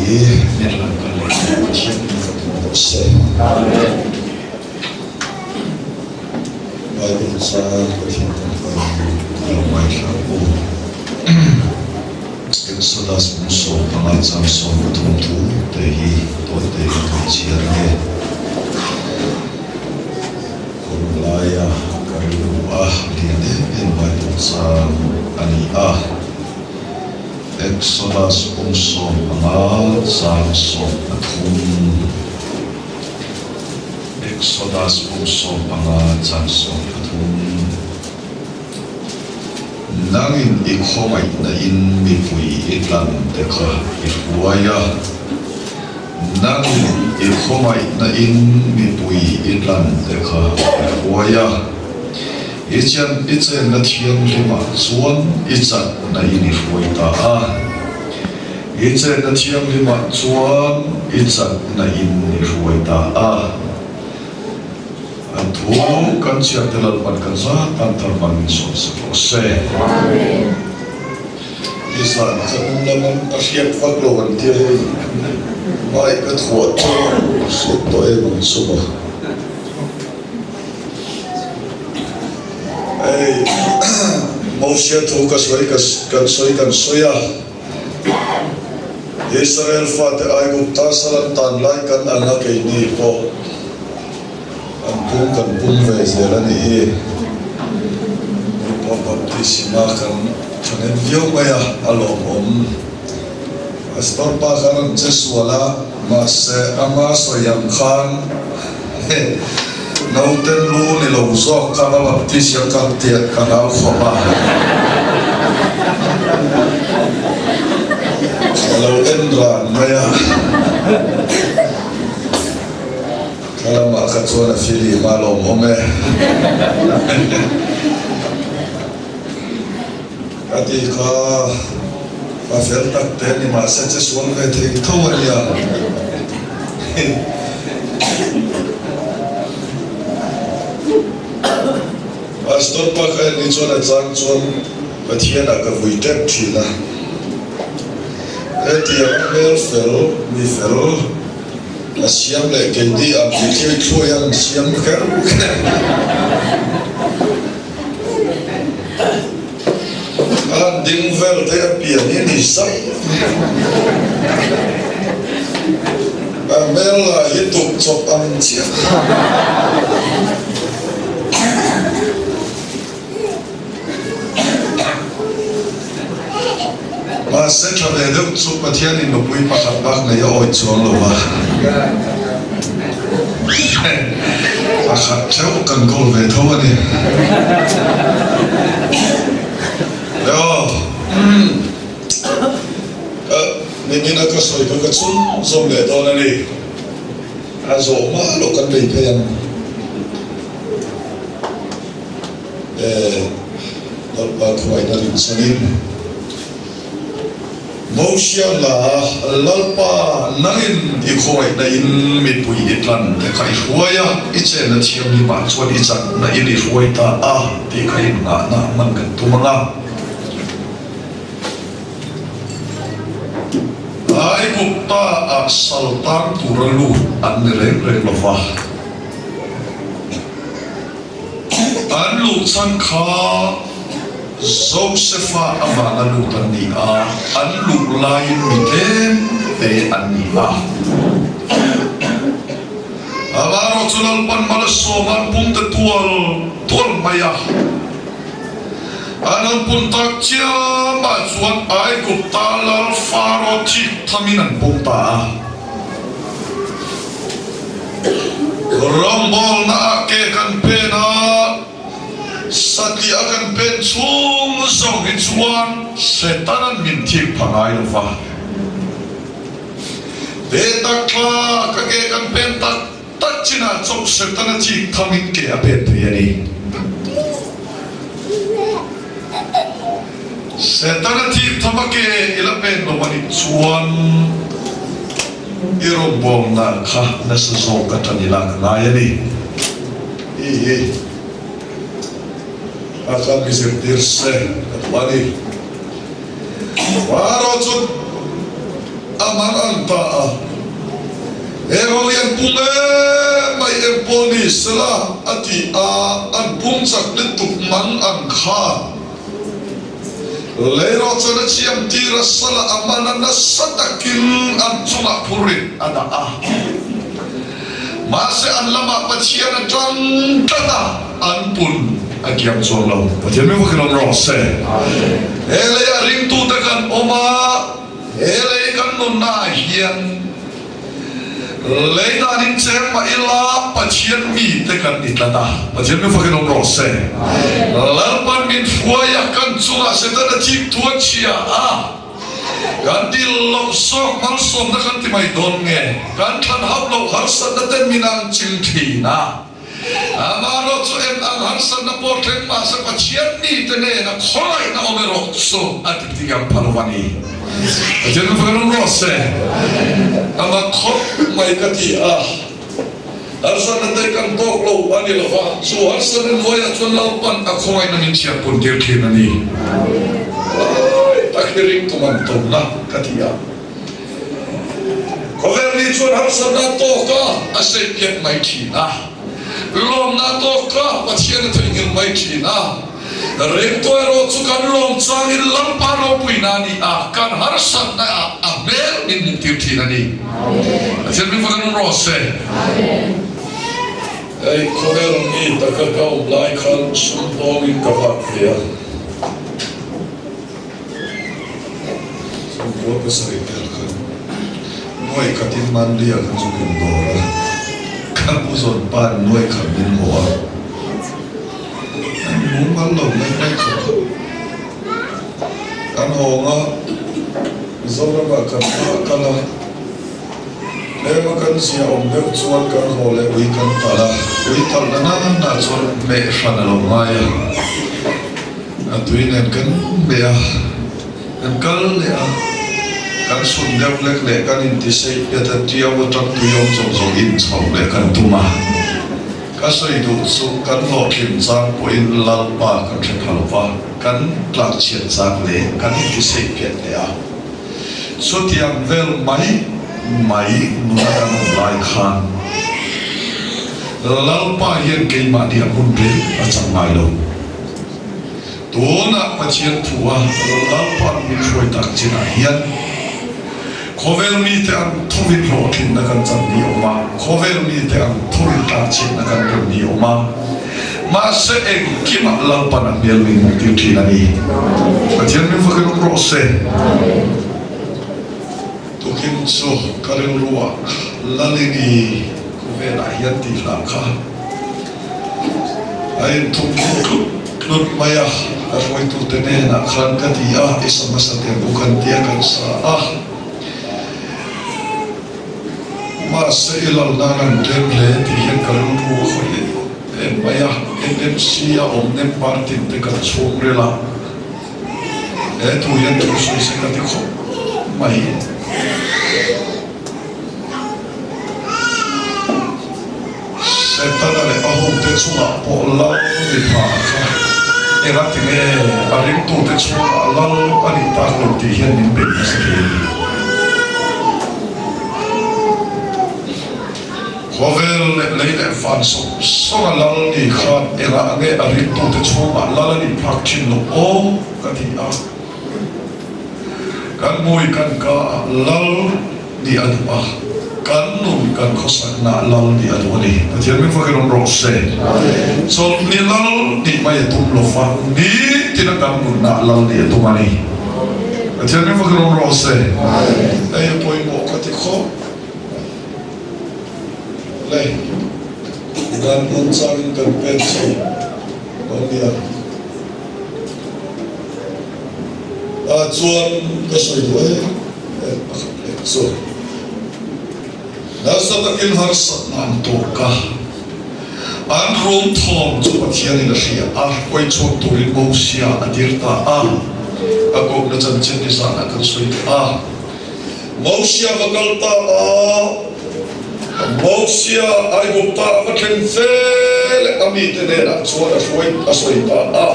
hi min hlan kal leh tur Pathian in ka tum rawh se. Bible chang Pathian kan hmangin i lo ngaithla ang u. Exodus bung 15 chang 13 thu te hi tawi te in kan chhiar nge. Hun laia ka rilru a lian em em Bible chang a ni a. Exodus bung 15 chang 13. Exodus bung 15 chang 13. Nangin i khawngaihna in mipui i tlan te kha i hruai a. Nangin i khawngaihna in mipui i tlan te kha i hruai a. I chen i chenna thianghlimah chuan i chakna in i hruai ta a. I chenna thianghlimah chuan i chakna in i hruai ta a. An thu kan chhiarte Lalpan kan zat tan thar hman min sawm sak rawh se. I zan ka hnung lam an a hriat vak lo an tia hei mai ka thuah chu hriat tawh em ang chu maw. Hei Mosia thu ka sawi ka kan sawi kan sawi a. Israel fate Aigupta sal an tan lai kan ang a keini pawh an pum kan pum ve zel a nih hi. Mipa baptisma kan thahnem viau mai a, a lawmawm. Pastor pa kha rawn che sual a, mahse ama sawi ang khan naute lu ni lo zawk kha va baptism kal tiah ka hlau khawp a. Ka lo en ran mai a. Ka lamah kha chuan a filim a lawmawm e. Ka ti kha pa fel tak te ni mahse che sual ve thei tho a nia. Pastor pa kha en hi chuan a chang chuan Pathian ah ka vui tep thin a. Hetiang a hmel fel, mi fel a siam leh keini ang mi thil thluai an siam kher kher. A han ding vel te a pian hi ni zai a hmel lah hi tuk chawp ang chiah. Mahse tha ve deuh chu Pathianin nupui pakhat bak nei a awih chuang lo va, pakhat theuh kan kawl ve tho a ni. Aw, nimin a ka sawi kha ka chhun zawm leh dawn a ni. A zawh hma loh kan bei phei ang. Lalpa khuaina rinchhanin Mosia la Lalpa nangin i khawngaihna in mipui i tlan te kha i hruai a, i chenna thianghlimah chuan i chakna in i hruai ta a tih kha innghahna hman kan tum ang a. Aigupta ah sal tang tura lut an ni reng reng lo va. An luh chhan kha Josefa avanga lut an ni a, an luh laiin mi tlem te an ni a. Amaherawhchu chu Lalpan mal a sawm a, an pum ta tual tual mai a. An han pun tak chiamah chuan Aigupta lal Faro thik thamin an pum ta a. Rawngbawlna ah ke kan pen a, satliah kan pen chhung zawng hi chuan Setana'n min thik pha ngai lo va. Ve tak thla ka ke kan pen tak tak chinah chauh Setana chik thamin ke a pen thei a ni. Setana thik thama ke i la pen lo a nih chuan i rawngbawlna kha nasa zawk a tan i lak a ngai a ni. Hi hi a kha mi zirtir se ka duh a ni. Faro chu a. a man ang ta a. Heng ho hi an pung em mai em pawh ni sela a ti a, an pung chak lutuk mang ang khan leirawhchan a chiam tir a, sala a man a, nasa takin an chungah phurin a dah a. Mahse an lamah Pathian a tang tlat a, an pun a kiam chuang lo. Pathian mi vakin awm rawh se. He leiah ringtute kan awm a. He lei kan nunnaah hian lei dan in cheng mah ila Pathian mite kan ni tlat a, Pathian mi fakin awm rawh se. Lalpan min hruai a, kan chungah Setana thik thu a chhia a, kan dil loh sawk malsawmna kan ti mai dawn nge, kan thlan hauh loh harsatna ten min ang ching thin a. Amaherawh chu eng ang harsatna pawh thleng mahse Pathian mite nena khawngaihna awm erawh chu a ti ti ang pha lo a ni. Pathian min fakin awm rawh se. Ama khawp mai ka ti a, harsatna te kan tawk lo a ni lo va, chu harsatna hnuaiah chuan Lalpan a khawngaihna min chhiatpun tir thin a ni. Lai tak hi ringtu man tawmna ka ti a. Khawvel ni chuan harsatna tawk a, a sei piak mai thin a. Lawmna tawk a, Pathian a theihnghilh mai thin a. Rengtu erawh chu kan lawm changin Lalpa ropuina a ni a, kan harsatna ah a hmel min hmuh tir thin a ni. Pathian min fak in awm rawh se. Hei khawvel mi taka ka awm lai khan sumdawngin ka vak ve a. Chhungkua pasarih vel khan nuai khatin Manlia kha chu min dawr a, ka pu zawn pa'n nuai khat min haw a, an mumal lo mai mai khawp a. Kan hawng a, Mizoramah kan hma kal a, tlema kan zia awm deuh chuan kan haw leh ui kan talh a, ui talh na nana chuan meh hran a lo ngai a. A tui nen kan meh a, kan kal leh a, kan sun deuh lek leh kan intiseih piat a, tiau atang tui awm zawng zawng in chho leh kan tum a. Ka sawi duh chu kan hlawhtlin chang pawhin Lalpa kan hre pha lova, kan tlakchhiat chang leh kan intiseih piat leh a. Chutiang vel mai mai nuna kan awm lai khan Lalpa hian keimahni a hmun reng a chang ngai lo. Tunah Pathian thu a Lalpan min hruai tak chinah hian khawvel mite ang thuvin hlawhtlinna kan chan ni awm a, khawvel mite ang thuvin tlakchhiatna kan tawn ni awm a, mahse engkimah Lalpan a hmel min hmuhtir thin a ni. Pathian min fakin awm rawh se. Tukin chu ka rilruah Lalini khawvelah hian tih hlah kha a inthum tlut tlut tlut mai a, ka hruaitute hnenah khan ka ti a, i sa hmasa teh bu kan tia kan sa a, mahse i lal nan an tlem hle tih hian ka rilru a khawih em mai a, NMC a awm nem partin te kan chhung rel a. He thu hian thu sawi se ka ti khawp mai. Setana leh a hote chungah pawh lal ni pha kha enga ti nge a ringtute chungah lal a nih tak lo tih hian min beih nasa thei a ni. Khawvel leh lei leh van sawng sawng a lal ni khan engah nge a ringtute chhungah lal a nih phak thin loh aw ka ti a. Kan mui kan ka ah lal nih a duh a, kan nun kan khawsakna ah lal nih a duh a ni. Pathian min fakin awm rawh se. Chawlhni lal nih mai a tum lo va, nitin a kan nunna ah lal nih a tum a ni. Pathian min fakin awm rawh se. Hei a pawimawh ka ti khawp. Le, dan hmun changin kan pen chho dawn nia. Ah chuan ka sawi duh em em pakhat leh chu nasa takin harsatna an tawk a, an rum thawm chu Pathianin a hria a, kawi chhuak turin Mosia a dir ta a, a kohna chanchin nizanah kan sawi duh a. Mosia va kal ta a, Mosia Aigupta va thleng fe leh a mite hnenah chuan a hruai a sawi ta a.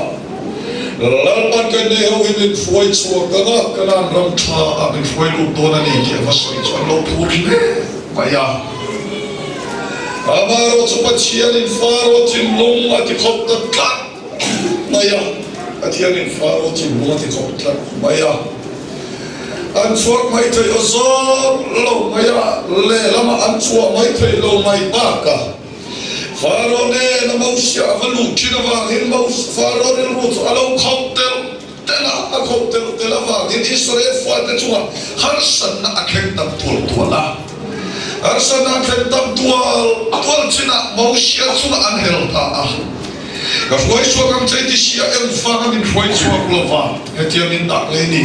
Lalpan kan nei ho hi min hruai chhuak ang a, Kanaan ram tha ah min hruai lut dawn a ni tih a va sawi chu an lo phur hle mai a. Amaherawh chu Pathianin Faro thinlung a ti khawp ta tlat mai a, Pathianin Faro thinlung a ti khawp tlat mai a. An chhuak mai thei aw zawk lo mai a, lehlamah an chhuah mai thei lo mai bakah Faro nena Mosia a va luh thin avangin Faro rilru chu a lo khauh telh telh a, a khauh telh telh avangin Israel fate chungah harsatna a thleng tam tual tual a. Harsatna a thleng tam tual tual chinah Mosia chungah an hel ta a. Ka hruai chhuak ang che ti sia engvanga min hruai chhuak lova hetia min dah ngei ni?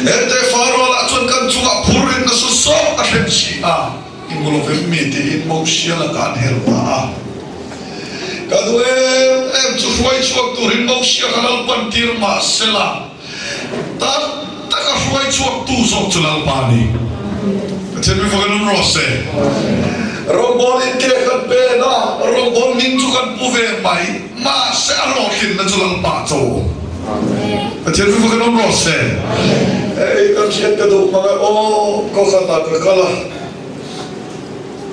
Hete Faro lah chuan kan chungah phurrit nasa zawk a thlen si a. I hmu lo vem mi tiin Mosia lakah an hel ta a. Ka duh em em chu hruai chhuak turin Mosia kha Lalpan tir mah sela, tak taka hruai chhuak tu zawk chu Lalpa a ni. Pathian mi fak in awm rawh se. Rawngbawl in ke kan pen a, rawngbawl hming chu kan pu ve mai, mahse a hlawhtlinna chu Lalpa a cho. Pathian mi fak in awm rawh se. Hei kan hriat ka duh hmang e aw, khaw khatah ka kal a.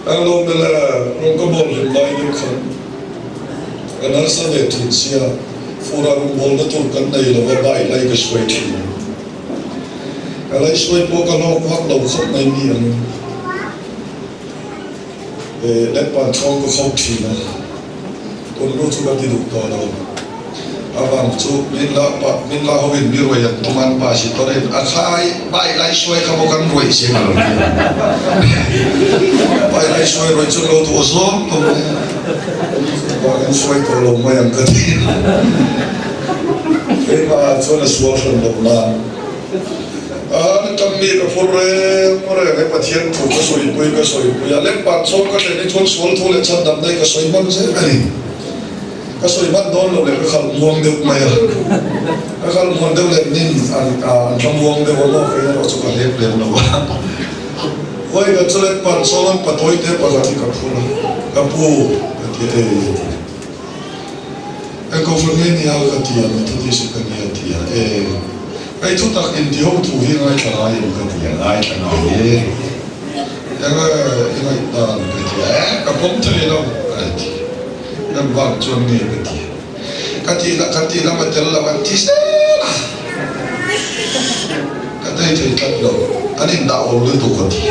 Ang lo mela rawng ka bawl hlim lai deuh khan ka nasa ve thin sia, fur ah rawng bawlna tur kan nei lo va bai lai ka suai thin a. Ka lai suai pawh ka lawk vak lo khawp mai mi ang letpan chhawng ka khauh thin a. Tunhnu chu ka ti duh tawh lo. Avang chu min la pa min la ho in mi ruai an tum an pa si tawr in a khai bai lai suai kha maw kan ruai si nga lo ti bai lai suai ruai chu lo duh zawng tawh mai vang in suai tawh lo mai ang ka ti keimah ah chuan a sual hran lo nan. An tam mi ka phur reng reng e Pathian thu ka sawipui ka sawipui a lem pan chhawm ka thlen hi chuan sual thu leh chhandam daih ka sawi hman zel a ni. Ka sawi hman dawn lo leh ka khalh muang deuh mai a, ka khalh muan deuh leh nin an an hla muang deuh a maw kei erawh chu ka hlep lem lo a. Vawi ka chu lek pan chhawm an patawi te pakhat hi ka phur a, ka pu ka ti a ei a ti. Eng kohhran nge nia ka ti a, Methodist ka nia a ti a, e hei thutak inti ho thu hi ngaithla ngai em ka ti a, ngaithla ngai e, eng e i ngaihdan ka ti a, e ka pawm thei lo a ti, em vang chuan nge ka ti a, ka tih lah ka tih lam a tel lo an ti zel a, ka tei thei tlat lo, an indah awl lutuk a ti.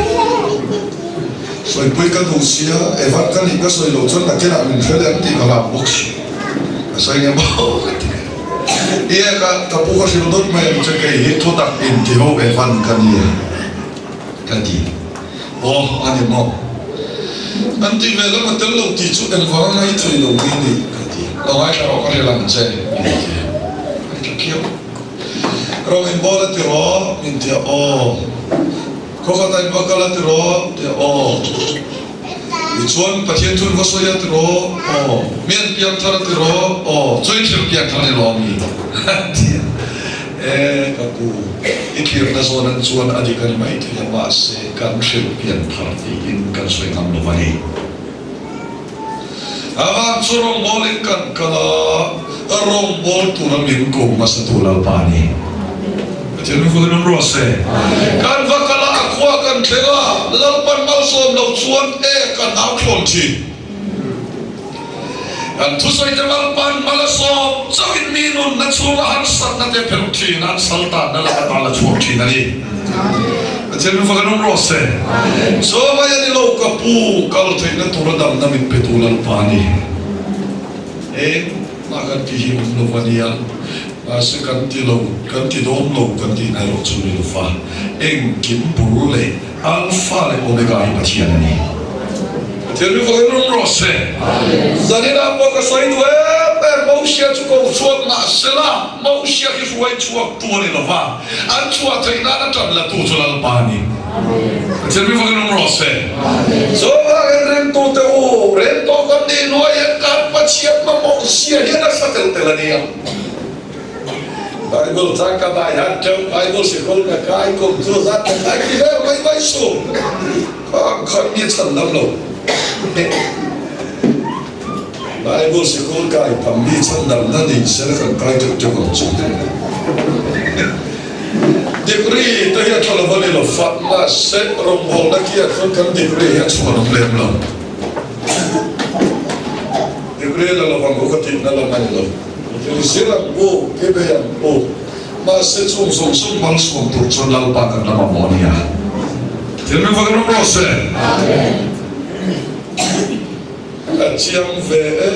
Sawipui ka duh sia, Evan ka nih ka sawi loh chuan nakinah min hre leh ang tih ka lam bawk si. Ka sawi nge maw ka ti. Ie ka ka pu ka hrilh dawt mai ang che kei hi thutak in ti ho Evan ka ni a ka ti. Aw a ni maw? An ti ve lam a tel lo tih chu engvang a ngai thei lo nge ni ka ti. Lo ngaithla rawh ka hrilh ang che min ti a. Ngaithla phiau. Rawng in bawl a ti rawh min ti a aw. Khawkhat a in va kal a ti rawh ti a aw. Tichuan Pathian thun va sawi a ti rawh aw. Mi an piang thar a ti rawh aw. Chu i thlir piang thar ni lo ami a ti a. E ka pu, i thlirna zawn an chuan a dik a ni mai thei a mahse kan hrilh pian thar tiin kan sawi ngam lo a ni. Amah chu rawngbawlin kan kal a, rawngbawl tura min ko hmasa tu Lalpa a ni. Pathian min fawkin awm rawh se. Kan va kal a, a khua kan thleng a, Lalpan malsawm lo chuan e kan au thlawn thin. Kan thusawite Lalpan mal a sawm chauhin mi nunna chhunga harsatna te phelh thin, an saltanna laka tal a chhuak thin a ni. Pathian min fak an awm rawh se. Chaw mai a ni lo ka pu, kal theihna tura damna min pe tu Lalpa a ni. Engmah kan ti hi awm lo a nia, mahse kan ti lo, kan ti dawn lo kan tihna erawh chu ni lo fa. Engkim bul leh Alpha leh Omega hi Pathian a ni. Pathian min fak an awm rawh se. Zaninah pawh ka sawi duh em em, Mosia chu ko chhuak mahsela Mosia hi hruai chhuak tu a ni lo va, an chhuah theih nan a tan la tu chu Lalpa a ni. Pathian min fak an awm rawh se. Chuvangin ringtute u, reng tawh kan nih hnuai hian kan Pathian mamawh zia hian a hre tel tel a nia. Bible chang ka bai han teuh, Bible sikul ka kai kum chu zat ka kai ti vel mai mai su. Khang khan mi chhan dam lo. Bible sikul kai tam mi chhandamna ni sela kan kai teuh teuh ang chu. Degree te hi a tha lo a ni lo, fatna se rawngbawlna khi ah chuan kan degree hi a chhuah awm lem lo. Degree la lo ang u ka tihna lam a ni lo. Zir ang u, i bei ang u. Mahse chung zawng zawng malsawm tur chuan Lalpa kan la mamawh a nia. Thil min vakin awm rawh se. A chiang ve e.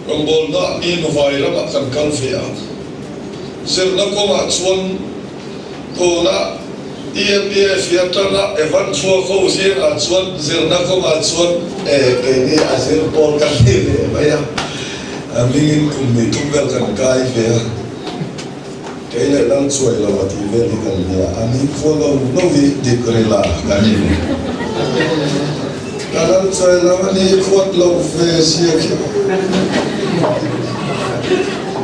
Rawngbawlna mi Nuvai ramah kan kal ve a. Zirna kawngah chuan tuna EMBF hi atanga Evan chhuak ho zingah chuan zirna kawngah chuan e keini a zir pawl kan ni ve mai a. A hmingin kum hnih thum vel kan kai ve a, kei leh lal chuai lo a tih vel hi kan nia, a ni khua lo lo hi dik ril a kan ni ve. Ka lal chuai lo a ni khuat lo ve zia khi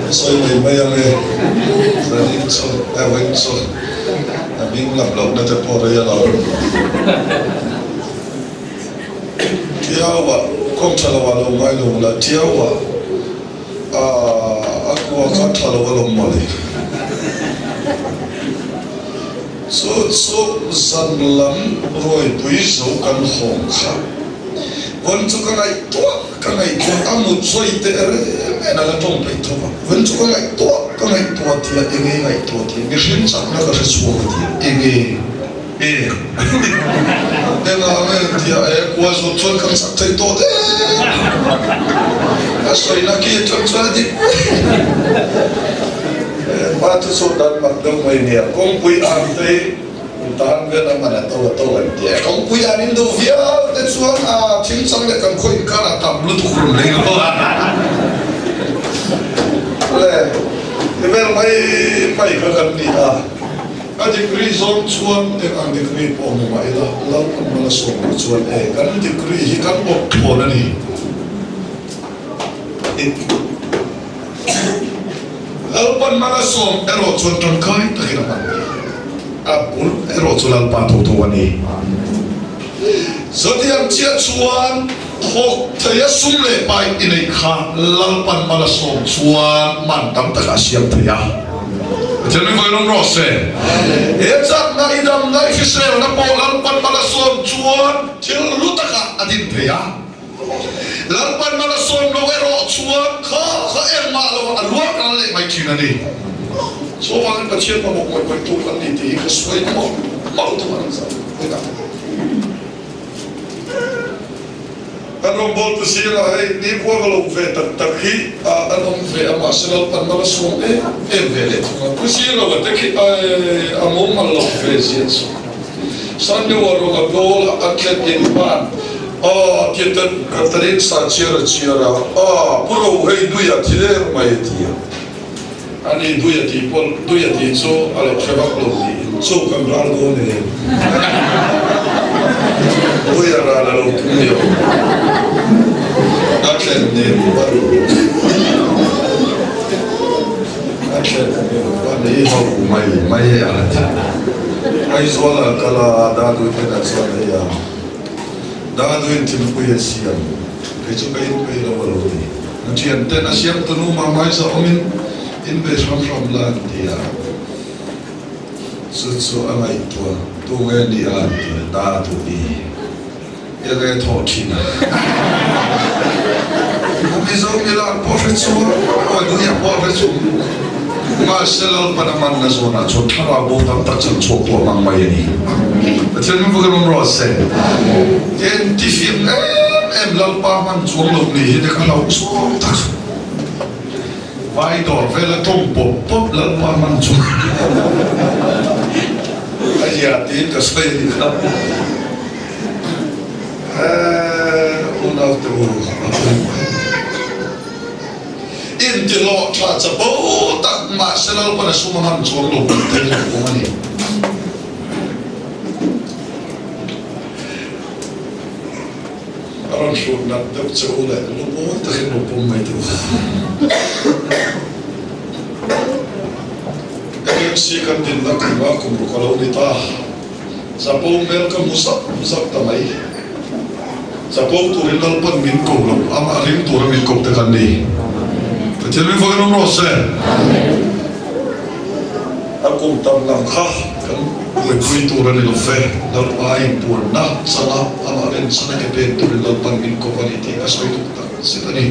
a sawi mai mai ang e, zanin chu Evan chu a hming lam lohna te pawh rei a lo. Tiaua kawng tha lo ah lo ngai lo la, Tiaua a kua kha tha lo a lawm mawle. Chu chu zan lam rawipui zo kan hawng kha vawn chu ka ngaihtuah ka ngaihtuah a mut sawi teh reng en a la tawng peih tho va, vawn chu ka ngaihtuah ka ngaihtuah tia enge ngaihtuah tia mihring chakna ka hre chhuak a tia enge. E Denga nge tia e kua zawt chuan kan sak thei tawh te a sawina khi atang chuan a dik mai pa chu saw dan mak deuh mai nia kawngpui ang te hi tan vel a man a to a to an tia kawngpui an in duh viau te chuan a thing chang leh kan khaw inkar a tam lutuk rawn lei lo le ti vel mai mai kha kan ni a. A degree zawng chuan eng ang degree pawh hmu mah ila, Lalpan mal a sawm loh chuan e, kan degree hi kan awp thawn a ni. Lalpan mal a sawm erawh chuan tangkai takin a hman thei. A bul erawh chu Lalpa tho tho a ni. Chutiang chiah chuan thawk thei a sum leh pai i neih kha Lalpan mal a sawm chuan man tam takah a siam thei a. Pathian min vawi lawm rawh se. He chakna i damna i hriselna pawh Lalpan mal a sawm chuan thil hlu takah a din thei a. Lalpan mal a sawm loh erawh chuan kha kha engmah lo a luang ral leh mai thin a ni. Chuvangin Pathian mamawh ngawih ngawih tu kan ni tih hi ka sawi mawlh mawlh duh a ni. Kan rawngbawltu zingah hei nikhua ka lo ve tak tak hi an awm ve a, mahse Lalpan mal a sawm em em ve leh thung a. Pu Zirlova te khi a mumal lo ve zia chu. Sandewa rawng a bawl a, a thlen in hman a tiatan Katarin sa chiar a chiar a, a pu ro hei dui a thi der mai a ti a. Ani dui a tih pawh dui a tih chu a lo hre vak lo niin chu kan ral dawn e. Dui a ral a lo tum lio. A thlen nen pawh a thlen nen pawh a nei ho mai mai a ti. Aizawl ah kal a Daduin hnenah chuan hei a Daduin thingpui a siam kei chu ka inpeih lo a lo ti. Na thianten a siamtu nu mah hmaisa awmin in bei hram hram la an ti a, chu chu a ngaihtuah tu nge ni a an ti a, da duh i e nge thawh thin a. A Mizo milar pawh hre chung a, duhia pawh hre chung mahse Lalpan a manna zawnah chuan thlarau bo tam tak chhan chhuak pawh a hmang mai a ni. Pathian min vakin awm rawh se. Eng tifim em em Lalpa hman chuang lo ni hi te ka hlauh chhuak tak. Vai dawr vela tawng pawp pawp Lalpa hman chuang a zia tiin ka sawi a ni kha. Unaute u a pawimawh em. Intihlawh tha chapo tak mahse Lalpan a sum a hman chuang lo tih te hi a awm a ni. A rawn hrut nat deuh che u leh lu mawi takin lu pum mai teh u. MMC kan dinna kum a kum ruk a lo ni ta. Chapo hmel ka hmu zap zap ta mai. Chapo turin Lalpan min ko lo, amah ring tura min ko te kan ni. Pathian min vakin awm rawh se. A kum tam lam kha kan buaipui tur a ni lo ve. Lalpa inpuanna changa amah rinchhana ke pen turin Lalpan min ko a ni tih ka sawi duh tak zet a ni.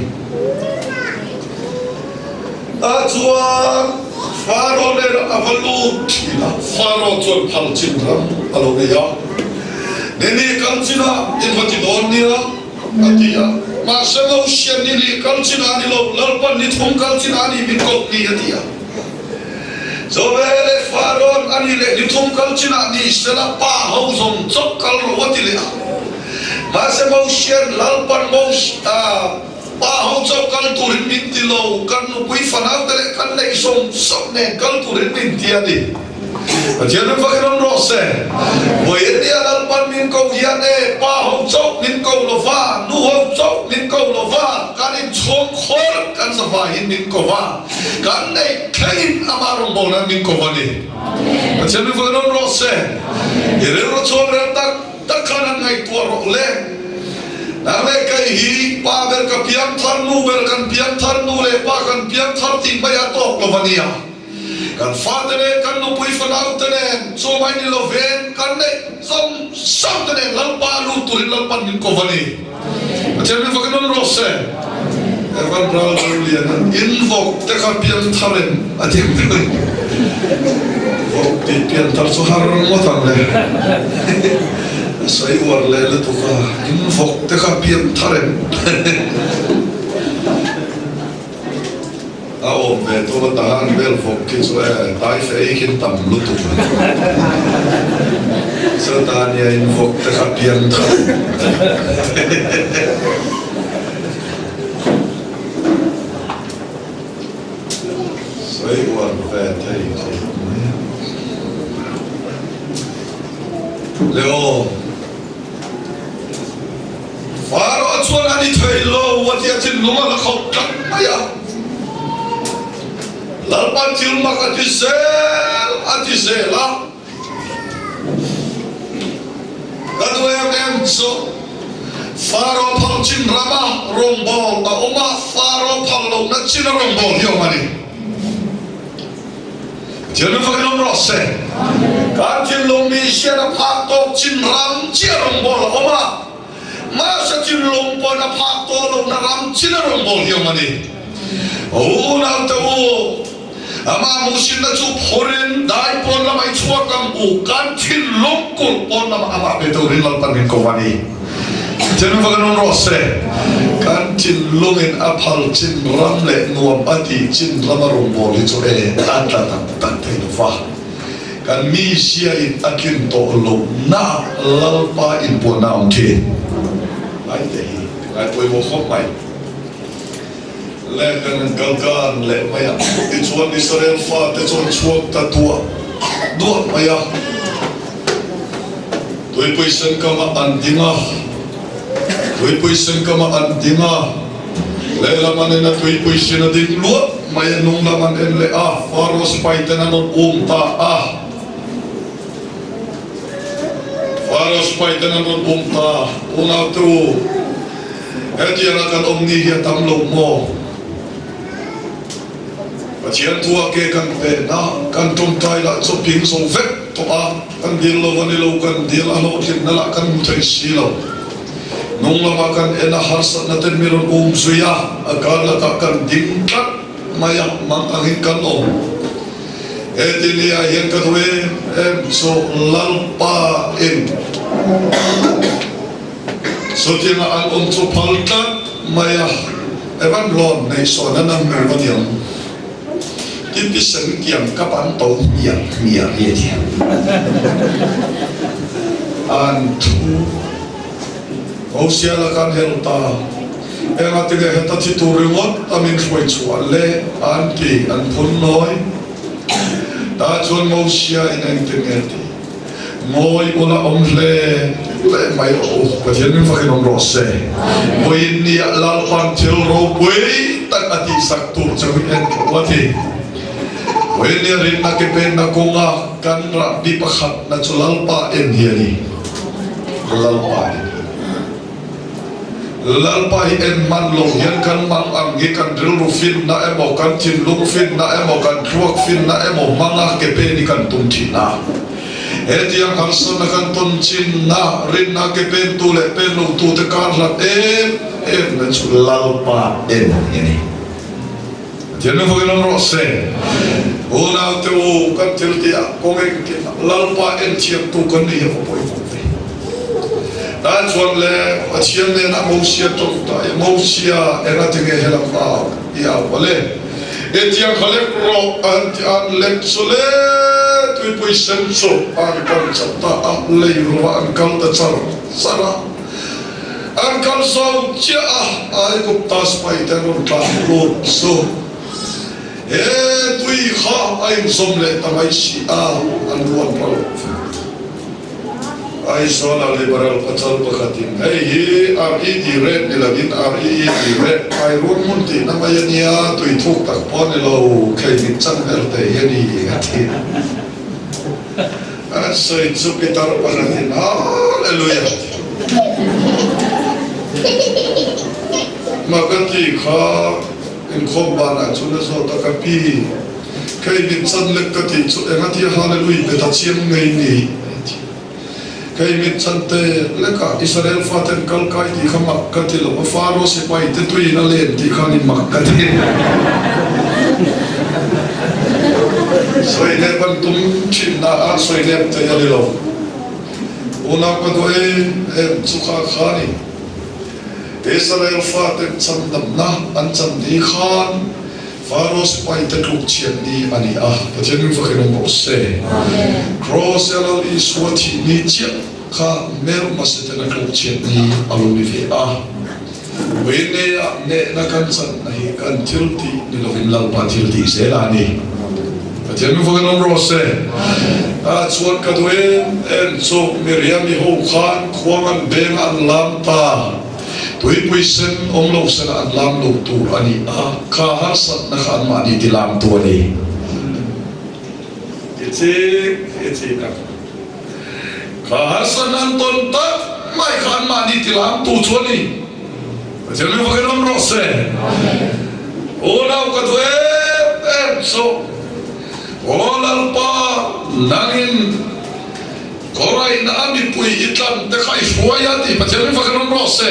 Tah chuan Faro nen a va lut thin a, Faro chuan phal chin ram a lo nei a, Nini kal chinah in va ti dawn nia, a ti a. Mahse Mosian Nini kal chinah ni lo, Lalpan ni thum kal chinah ni min kawp ni, a ti a. Chawvel leh Farawn a ni leh ni thum kal chinah ni sela pa ho zawng chawp kal rawh a ti leh a. Mahse Mosian Lalpan Mos a. Pa ho chauh kal turin min ti lo, kan nupui fanau te leh kan neih sawm sawm nen kal turin min ti a ni. Pathian ram vakin awm rawh se. Vawiin nia Lalpan min ko hian e, pa ho chauh min ko lo va, nu ho chauh min ko lo va, kan inchhawng khawr kan zavaiin min ko va, kan neih thlengin amah rawngbâwl nan min ko va ni. Pathian ram vakin awm rawh se. I rilru chuang rel tak tak khan han ngaihtuah rawh le. Nang leh kei hi pa ber ka piang thar, nu ber kan piang thar, nu leh pa kan piang thar tih mai a tawk lo a nia. Kan fate nen, kan nupui fanau te nen, chu mai ni lo ven kan neih zawng zawng te nen Lalpa lut turin Lalpan min ko a ni. Pathian min vakin awm rawh se. Evan Braldo lian an in vawk te kha piang thar em a ti ang deuh in vawk tih pian thar chu har ngawt ang le a sawi uar leh lutuk a in vawk te kha piang thar em a awm ve tawp a tahan vel vawk khi chu e tai fe ei khin tam lutuk a chuta nia in vawk te kha piang thar Sawi uar ve thei khawp mai a. Le aw. Faro chuan a ni thei lo a tia thinlung a la khawp tlat mai a. Lalpan thil mak a ti zel a ti zel a. Ka duh em em chu Faro phal chin rama rawngbâwl a awm a, Faro phal lohna china rawngbâwl hi a awm a ni. Pathian min fakin awm rawh se. Kan thinlung mi hian a phak tawk chin ram chiah rawngbâwl a awm a, mahse thinlung pawhin a phak tawh lohna ram china rawngbâwl hi a awm a ni. Unaute u, Amah hmuhsinna chu phurin dai pawn lamah i chhuak ang u, kan thinlung kulh pawn lamah amah pe turin Lalpan min ko a ni. Pathian va kan awm rawh se. Kan thinlungin a phal chin ram leh nuam a tih chin rama rawngbâwl hi chu e a tla tak tak thei lo va. Kan mizia in a tlin tawh lohna Lalpa inpuanna a awm thin. Ngaite hi ngai pawimawh khawp mai. Leh kan kal kan leh mai a. Tichuan Israel fate chu an chhuak ta duah duah mai a. Tuipui sen kamah an ding a, tuipui sen kamah an ding a. Lehlam an en a, tuipui sin a ding luah mai a, nung lam an en leh a, Faro sipai ten an rawn um ta a. Faro sipai ten an rawn um ta, unaute u. Hetianga kan awm ni hi a tam lo maw? Pathian thua ke kan pen a, kan tawngtai lah chu ping zo vek tawh a, kan dil lo a ni lo, kan dil a hlawhtlinna lah kan hmu thei si lo. Nung lama kan en a, harsatna ten mi rawn um zui a, a kar lakah kan ding tlat mai a, mang angin kan awm. Heti ni ah hian ka duh em em chu Lalpa in. Chutianga an awm chu phal tlat mai a, Evan rawn neih sawn an an hmu a niang. Tin thisen kiang ka ban to hmiah hmiah hi a ti. An thu Hosea kan hel ta, enga tinge heta thi tur ringawt a min hruai chhuah le an ti an phun nawi. Tah chuan Mosia in engtin nge ti? Ngawi ula awm hle hle mai rawh u, Pathian min fakin awm rawh se. Vawiin nia Lalpan thil ropui tak a tihsak tur che hui en rawh u a ti. Vawiin nia rinna ke penna kawnga kan rahbi pakhatna chu Lalpa en hi a ni. Lalpa en hi. Lalpa hi en man lo hian kan mang ang hi kan rilru finna emaw, kan thinlung finna emaw, kan thluak finna emaw hmanga ke pen hi kan tum thin a. Hetiang harsatna kan tawn chinna, rinna ke pentu leh pen lotute kar hlat em em na chu Lalpa en hi a ni. Pathian min vawiin awm rawh se. Unaute u, kan thil tih ah kawng engkim ah Lalpa en thiamtu kan nih hi a va pawimawh ve. Tan chuan le Pathian nen ah Mosia tawngtai a, Mosia enga tinge helam ah i au a le? Hetiang kha lek rawh a han ti a, an lek chu le tuipui sen chu an kal chauh ta a, lei ruah an kal ta char char a. An kal zo chiah a, Aigupta sipai te an rawn tlan lut chu he tui kha a inzawm leh ta mai si a, an ruat ral ve. Aizawla Liberal pachal pakhatin hei hi RED red ni lovin REED red Airuang hmun tihna mai a nia, tui thuk tak pawh a ni lo, khei mit chang ber te hi a ni a ti. An sawi chu Peter pakhatin Hallelujah! Makati kha inkhawm banah chuan a zawt a, Ka pi, khei mit chan lek ka tih chu engatia Hallelujah pe ta chiang ngei ni? A ti. Khei mit chan te lekah Israel faten kal kai tih kha mak ka ti lo, a Faro sipai te tuiin a len tih kha ni mak ka ti. Sawi lep an tum thinna ah sawi lep thei a ni lo. Unau ka duh em em chu kha kha ni. Israel faten chandamna an chan ni khan Faro sipai te tluk chhiat ni a ni a, Pathian min fakin awm rawh se. Kraws a Lal Isua thih ni chiah kha hmel hmasa ten a tluk chhiat ni a lo ni ve a. Vawiinneia nehna kan channa hi kan thil tih ni lovin Lalpa thil tih zel a ni. Pathian min fakin awm rawh se. Ah chuan ka duh em em chu Miriam i ho khan khuang an beng a an lam ta. Tuipui sen awm lo sena an lam lo tur a ni a, kha harsatna kha anmahni ti lam tu a ni. I chik i chik a. Kha harsatna an tawn tak mai kha anmahni ti lam tu chu a ni. Pathian min vakin awm rawh se. Unau ka duh em em chu Aw Lalpa nangin Kawraina a mipui i tlan te kha i hruai a tih Pathian min vakin awm rawh se.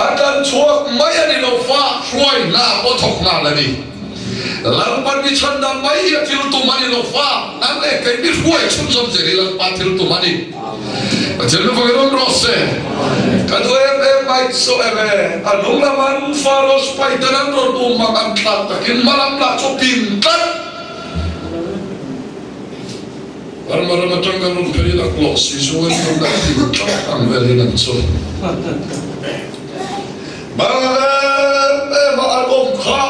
A tlan chhuak mai a ni lo fa hruaina pawh thawk nghal a ni. Lalpan mi chhandam mai hi a thil tum a ni lo fa, nang leh kei mi hruai chhunzawm zel hi Lalpa thil tum a ni. Pathian min vakin awm rawh se. Ka duh em em mai chu em e, a hnung lam an Faro sipai ten an rawn um ang an thlak takin hmalam lah chu pin tlat. Burma ram atang kan rawn phei laklawh si chu an rawn la pin tlat ang velin an chu. Bangladesh ema an awm kha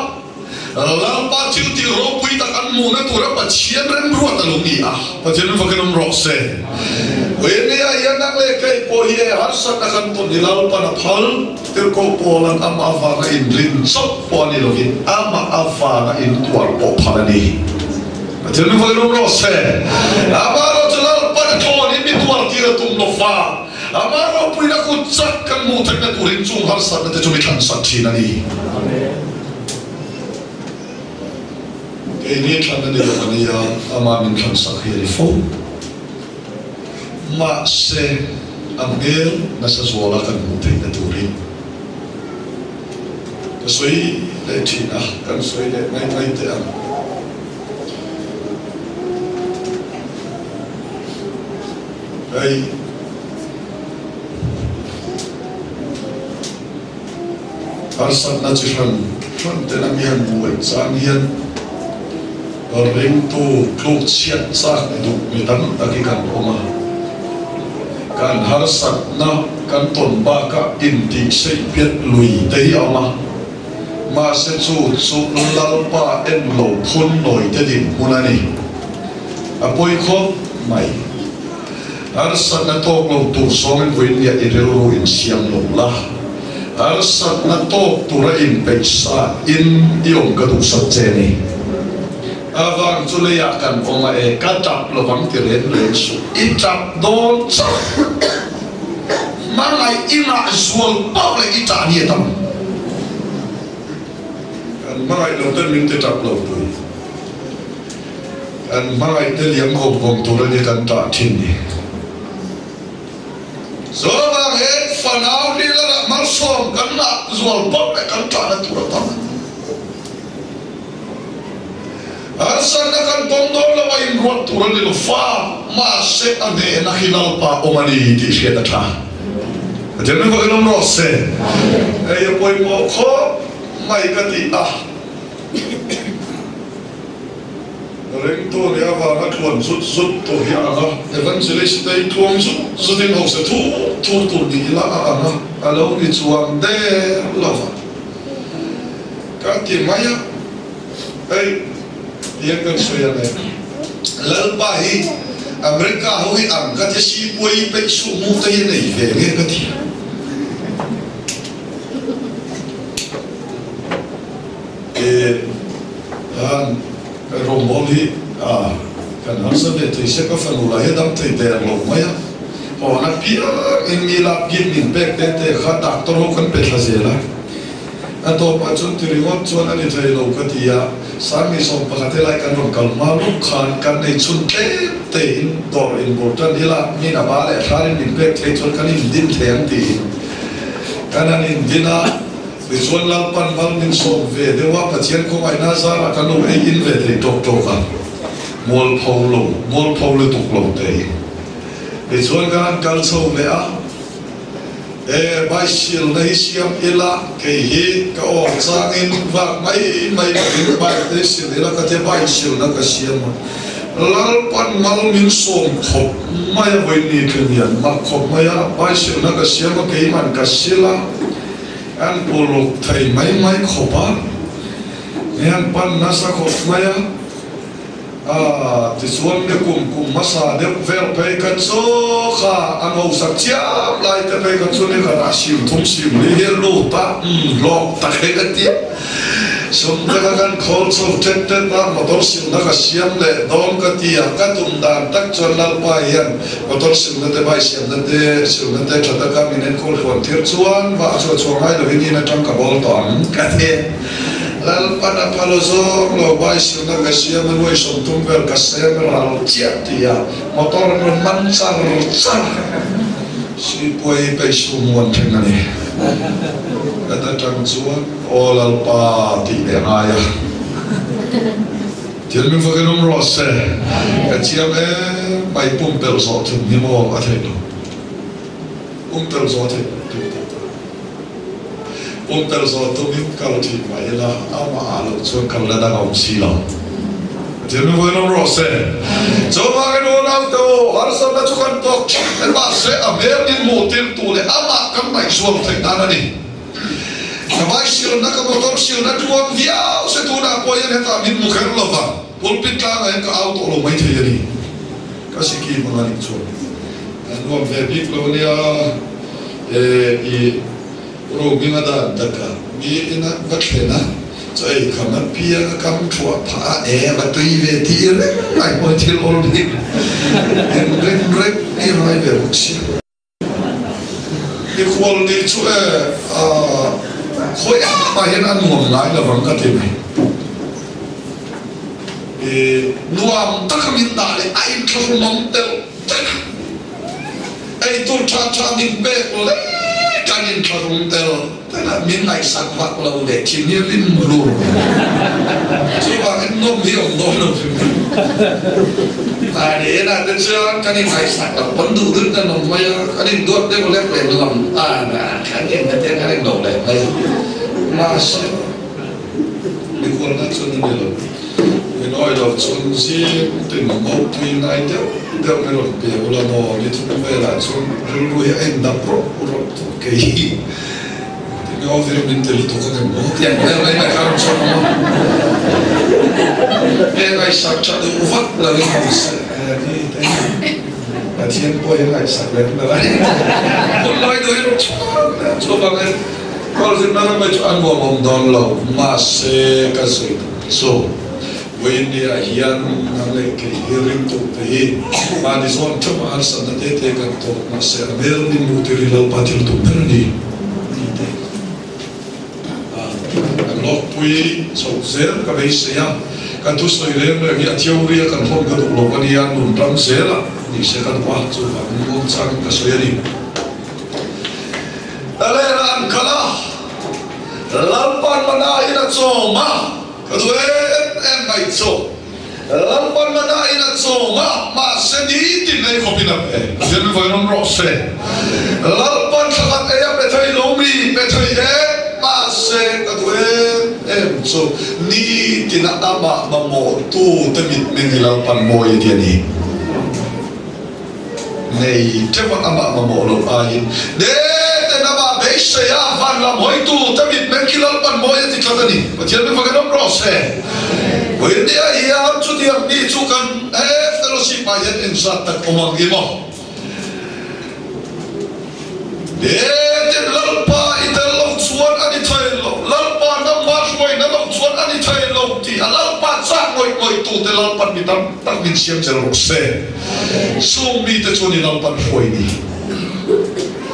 Lalpa thil tih ropui tak an hmuhna tura Pathian remruat a lo ni a, Pathian vakin awm rawh se. Nia hian nang leh kei pawh hi e harsatna kan tawn hi Lalpan a phal, tirhkoh Paula'n amah avanga inrin chauh pawh a ni lovin amah avanga intuar pawh phal a ni. Pathian min vakin awm rawh se. Amah erawh chu Lalpan a thawn hi mi tuar tir a tum lo va. Amah ropuina kut chak kan hmuh theihna turin chung harsatna te chu mi thlansak thin a ni. Keini thlan a ni lo a nia, amah min thlansak hi a ni fo. Mahse, a hmel nasa zuala kan hmuh theihna turin ka sawi leh thin a, kan sawi leh mai mai teh ang. Hei. Harsatna chi hran hran ten a mi han buai chang hian ringtu tluk chhiat chak duh mi tam tak hi kan awm a. Kan harsatna kan tawn bakah intihseih piat lui te hi a awm a. Mahse chu chu Lalpa en lo phun nawi te dinhmun a ni. A pawi khawp mai. Harsatna tawk lo tur zawngin vawiin i rilru insiam lo la, harsatna tawk tura inpeih sa in i awm ka duhsak che ni. Avang chu leiah kan awm a e, ka tap lovang ti reng reng suh, i tap dawn chauh. Hmangaih i ngah zual pauh leh i ṭah ni a tam. Kan hmangaih lo ten min ti ṭap lo pui. Kan hmangaih te liam vawng vawng tur a ni kan ṭah ṭhin ni. Zawvang he fanau ni lakah malsawm kan ngah zual pauh leh kan ṭahna tur a tam. Harsatna kan tawng dawn lo a inruat tur a ni lo fa, mahse a hnehna khi Lalpa awm a ni tih hriat a tha. Pathian min vakin awm rawh se. Hei a pawimawh khawp mai ka ti a. Ringtu nih avanga tluan zut zut tur hi a ang a, Evangelist te hi tluang zut zutin hausa thur thur tur ni ila a ang a, a lo ni chuang der lo va. Ka ti mai a, hei tiang kan sawi ang e, Lalpa hi America ho hi ang ka ti si puai peih suh mu te hi a nei ve nge ka ti. E han rawngbawl hi a kan harsa ve thei se ka fanu lah hi a dam thei der lo mai a, hawn apiang in mi lak gim min pek te te kha doctor ho kan pe thla zel a. A tawpah chuan ti ringawt chuan a ni thei lo ka ti a, Sangni 11 helai kan rawn kal hma lawk khan kan nei chhun tlem tein dawr inbur tan ila min a ba leh hrarin min pek thei chuan kan indin thei ang tiin kan han indin a, tichuan Lalpan mal min sawm ve deuh a, Pathian khawngaihna zarah kan lo ei in ve thei tawk tawk a, mualpho lo, mualpho lutuk lo tein tichuan kan han kal chho leh a. E, bike silna hi siam ila, kei hi ka awm changin vak mai mai lovin bike te sil ila ka tia bike silna ka siam a. Lalpan mal min sawm khawp mai a vawi ni thleng hian mak khawp mai a, bike silna ka siam a, keiman ka sil a, an uluk thei mai mai khawp a, hian pan nasa khawp mai a. A, tichuan ni kum kum hmasa deuh vel phei kha chu kha a ngausak chiam lai te phei kha chu ni khatah sim thum sim li hi a lut a, umm hlawk tak hi ka ti a. Sum te kha kan khawl chho tet tet a, motor silna ka siam leh dawn ka ti a, ka tum dan tak chuan Lalpa hian motor silna te bai siamna te silna te tha taka min enkawl hluan tir chuan vah chu a chhuah ngai lovin in atang ka bawl tawh ang ka ti. Lalpan a phal zawng lo bai silna ka siam a nuai 30 vel ka sem ral chiah ti a motor an rawn man char char si puai peih sum uan thleng a ni. Ka ta tang chuan aw Lalpa tih leh a ngai a. Thil min vakin awm rawh se ka chiam em mai pumpelh zawh thum hi maw a theih lo pumpelh zawh theih lo tih tih ta. Pumper zawh tumin kal thin mah ila, amah ah loh chuan kal la dang a awm si lo. Pathian min vawiin awm rawh se. Chuvangin unaute u, harsatna chu kan tawk thin e, mahse a hmel min hmuh tirtu leh amah kan ngaihzuam theih nan a ni. Ka bike silna, ka motor silna tluang viau se tunah pawh hian hetah min hmu kher lo va, pulpit tlangah hian ka au tawh lo mai thei a ni. Ka sikhi hmang a nih chuan an nuam ve bik lo nia. I rooming a dan tak a, mi ina va thlen a, chaw ei kham a piang a kam thuah phah a, e va tui ve tih reng mai pawh thil awl bik en reng reng i rai ve bawk si. I khual nih chu e a khawi engmah hian a nuam ngai lovang ka ti mai. I nuam taka min dah leh a inthlahrunawm telh telh a. Eitur tha tha min pek leh kan inthlahrung tel tel a, min ngaihsak vak lo leh thin hi rim hlur. Chuvangin nawm hi awm dawn lo hrim hrim. Mahni inah te chuan kan inngaihsak lo pawn duh duh kan awm mai a, kan induat deuh lek leh lam tan a, kan inna te kan inlo leh mai a. Mahse, mikhualna chuan a ni lo. Min awih loh chuan zing tin mawpui ngai deuh deuh i rawn pe ula maw? Ni thum velah chuan rilru hi a indap rawp rawp tawh kei hi. Tinge aw vir min ti lutuk ang em maw? Tiang vel mai mai kha rawn chhuak ang aw. He ngaihsak tha duh vak lo in awm se ni te hi Pathian pawh hi a ngaihsak lem lo a ni. Hun lai duh hi rawn chhuak leh a chuvangin Khualzin nana mai chu an nuam awm dawn lo, mahse ka sawi duh chu Vawiin ni ah hian nang leh kei hi ringtu te hi mahni zawn theuh a harsatna te te kan tawk mahse a hmel min hmuh tir hi Lalpa thil tum ber a ni tih te kan lawkpui chhoh zel ka beisei a. Kan thusawi reng reng hi a theory a kan hawn ka duh lo a nia, nun ram zel a ni se ka duh a, chuvangin muangchangin ka sawi a ni. Lalena an kal a, Lalpan mana in a chawm a, ka duh em em mai chu. Lalpan mana in a chawm a, mahse nitin ei khawpin a pe. Pathian min vawiin awm rawh se. Lalpan thla khat ei a pe thei lo mi, pe thei e, mahse ka duh em em chu. Nitin a amah mamawhtu te mitmeng hi Lalpan mawi a ti a ni. Nei teuh a amah mamawh loh aiin neten amah beisei a van lam hawitu te mitmeng khi Lalpan mawi a ti tlat a ni. Pathian mi fakin awm rawh se. Vawinia hian chutiang mi chu kan he fellowship ah hian engzat tak awm ang i maw? Neten Lalpa i tel loh chuan a ni thei lo, Lalpa nangmah hruaina loh chuan a ni thei lo tih a Lalpa chak ngawih ngawih tute Lalpan mi tam tak min siam zel rawh se. Chung mite chuan i Lalpan hruai ni.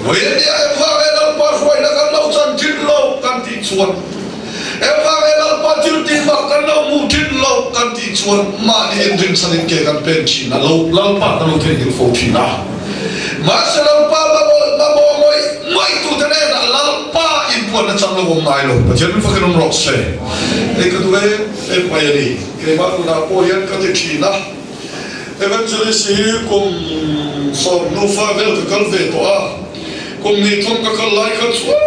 Vawinia engvang e Lalpa hruaina kan lo chan thin lo kan tih chuan, engvang e Lalpa thil tih mak kan lo hmuh thin lo kan tih chuan mahni inrinchhanin ke kan pen thin a lo, Lalpa kan lo theihnghilh fo thin a. Mahse Lalpa mamawh ngawih ngawih tute hnenah Lalpa inpuanna chang lo awm ngai lo. Pathian min fakin awm rawh se. Hei ka duh em em mai a ni. Keimah nunah pawh hian ka ti thin a. Evangelist hi kum 15 vel ka kal ve tawh a, kum hnih thum ka kal lai kha chuan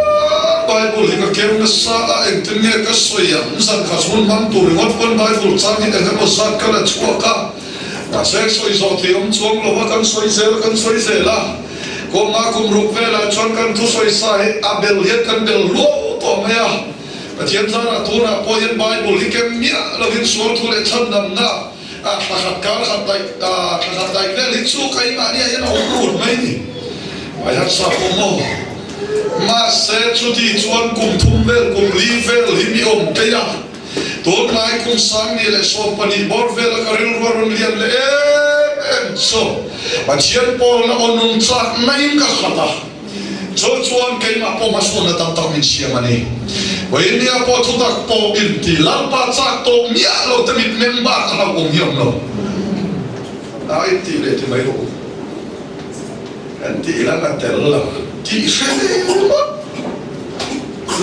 Bible hi ka keu nasa a, engtin nge ka sawi ang, zan khat hun hmang tur ringawt pawn Bible chang hi eng emaw zat ka la chhuak a, mahse sawi zawh thei awm chuang lo a, kan sawi zel kan sawi zel a, kum nga kum ruk velah chuan kan thusawi sa hi a bel hian kan bel hluau tawh mai a, Pathian zarah tunah pawh hian Bible hi kem miah lovin sual thu leh chhandamna A thla khat kar khat daih thla khat daih vel hi chu keimahni ah hian a awm rut mai ni. Mai harsa pawh maw? Mahse chuti chuan kum thum vel kum li vel hi mi awm phei a, tunlai kum 2012 bawr vela ka rilru a rawn lian leh em em chu Pathian pawlna aw nung chak naiin ka khat a. Chu chuan keimah pawh hmasawnna tam tak min siam a ni. Vawinia pawh thutak pawh inti Lalpa chak tawh miah lo te mit meng bak a hlauhawm hi a awm lo. A inti leh ti mai rawh u. Kan tih lan a tel lo tih hre ringawt.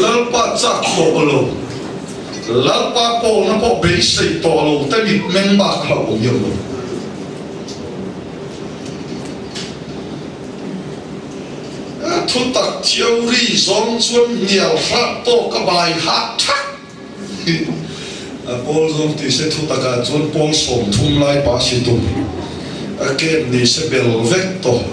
Lalpa chak tawh lo, Lalpa pawlna pawh beisei tawh lo te mit meng bak a hlauhawm hi a awm lo. Thutak theory zawng chuan hnial hrat tawk a bai hak thak hi a pawl zawng ti se thutak ah chuan pawl 30 lai pa si tum a kem ni se bel vek tawh.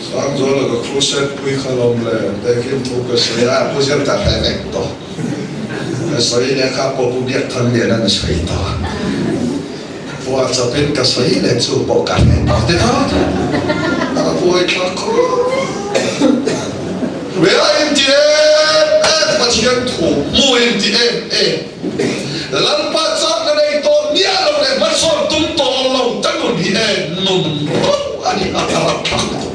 Sangzuala ka crusade pui kha lawm le tehkhin thu ka sawi a pu zel ka hre vek tawh. Ka sawi leh kha pawh pu Biakthang lian an sawi tawh. Puah chawpin ka sawi leh chu pawh ka hre tawh ti tho a buai thlak khawp. Ria inti em em Pathian thu hmu inti em em Lalpa chak na nei tawh miah lo leh hmasawn tum tawh lo ta nun hi e nun ro a ni a ka ram thlak lutuk.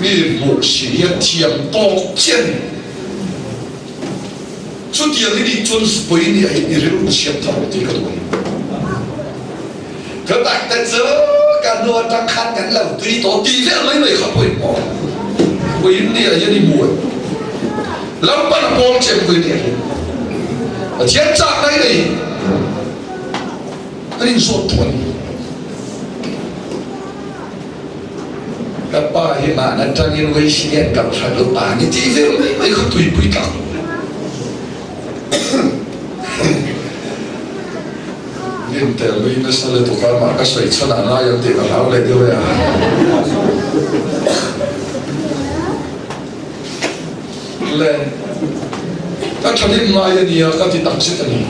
Mi hmuh si hian thiam tawk chian. Chutiang i nih chuan zupui nih a i rilru siam thar rawh tih ka duh a ni. Ka tak te chu ka hnu atang khan kan lo tui tawh tih vel mai mai kha pawimawh. Puiin nih ah hian i hmu em? Lalpan a pawl che pui nih ah hian Pathian chakna i nei kan inzawt duh a ni. Ka pa hi mah na tangin Wesley kan hran lo pa ni ti vel mai mai kha tuipui tlak lo. Nim tel nui nasa lutuk a mah ka sawi chhan ah ngai ang tih ka hlau leh deuh e a. Le ka thalim ngai a nia ka ti takzet a ni.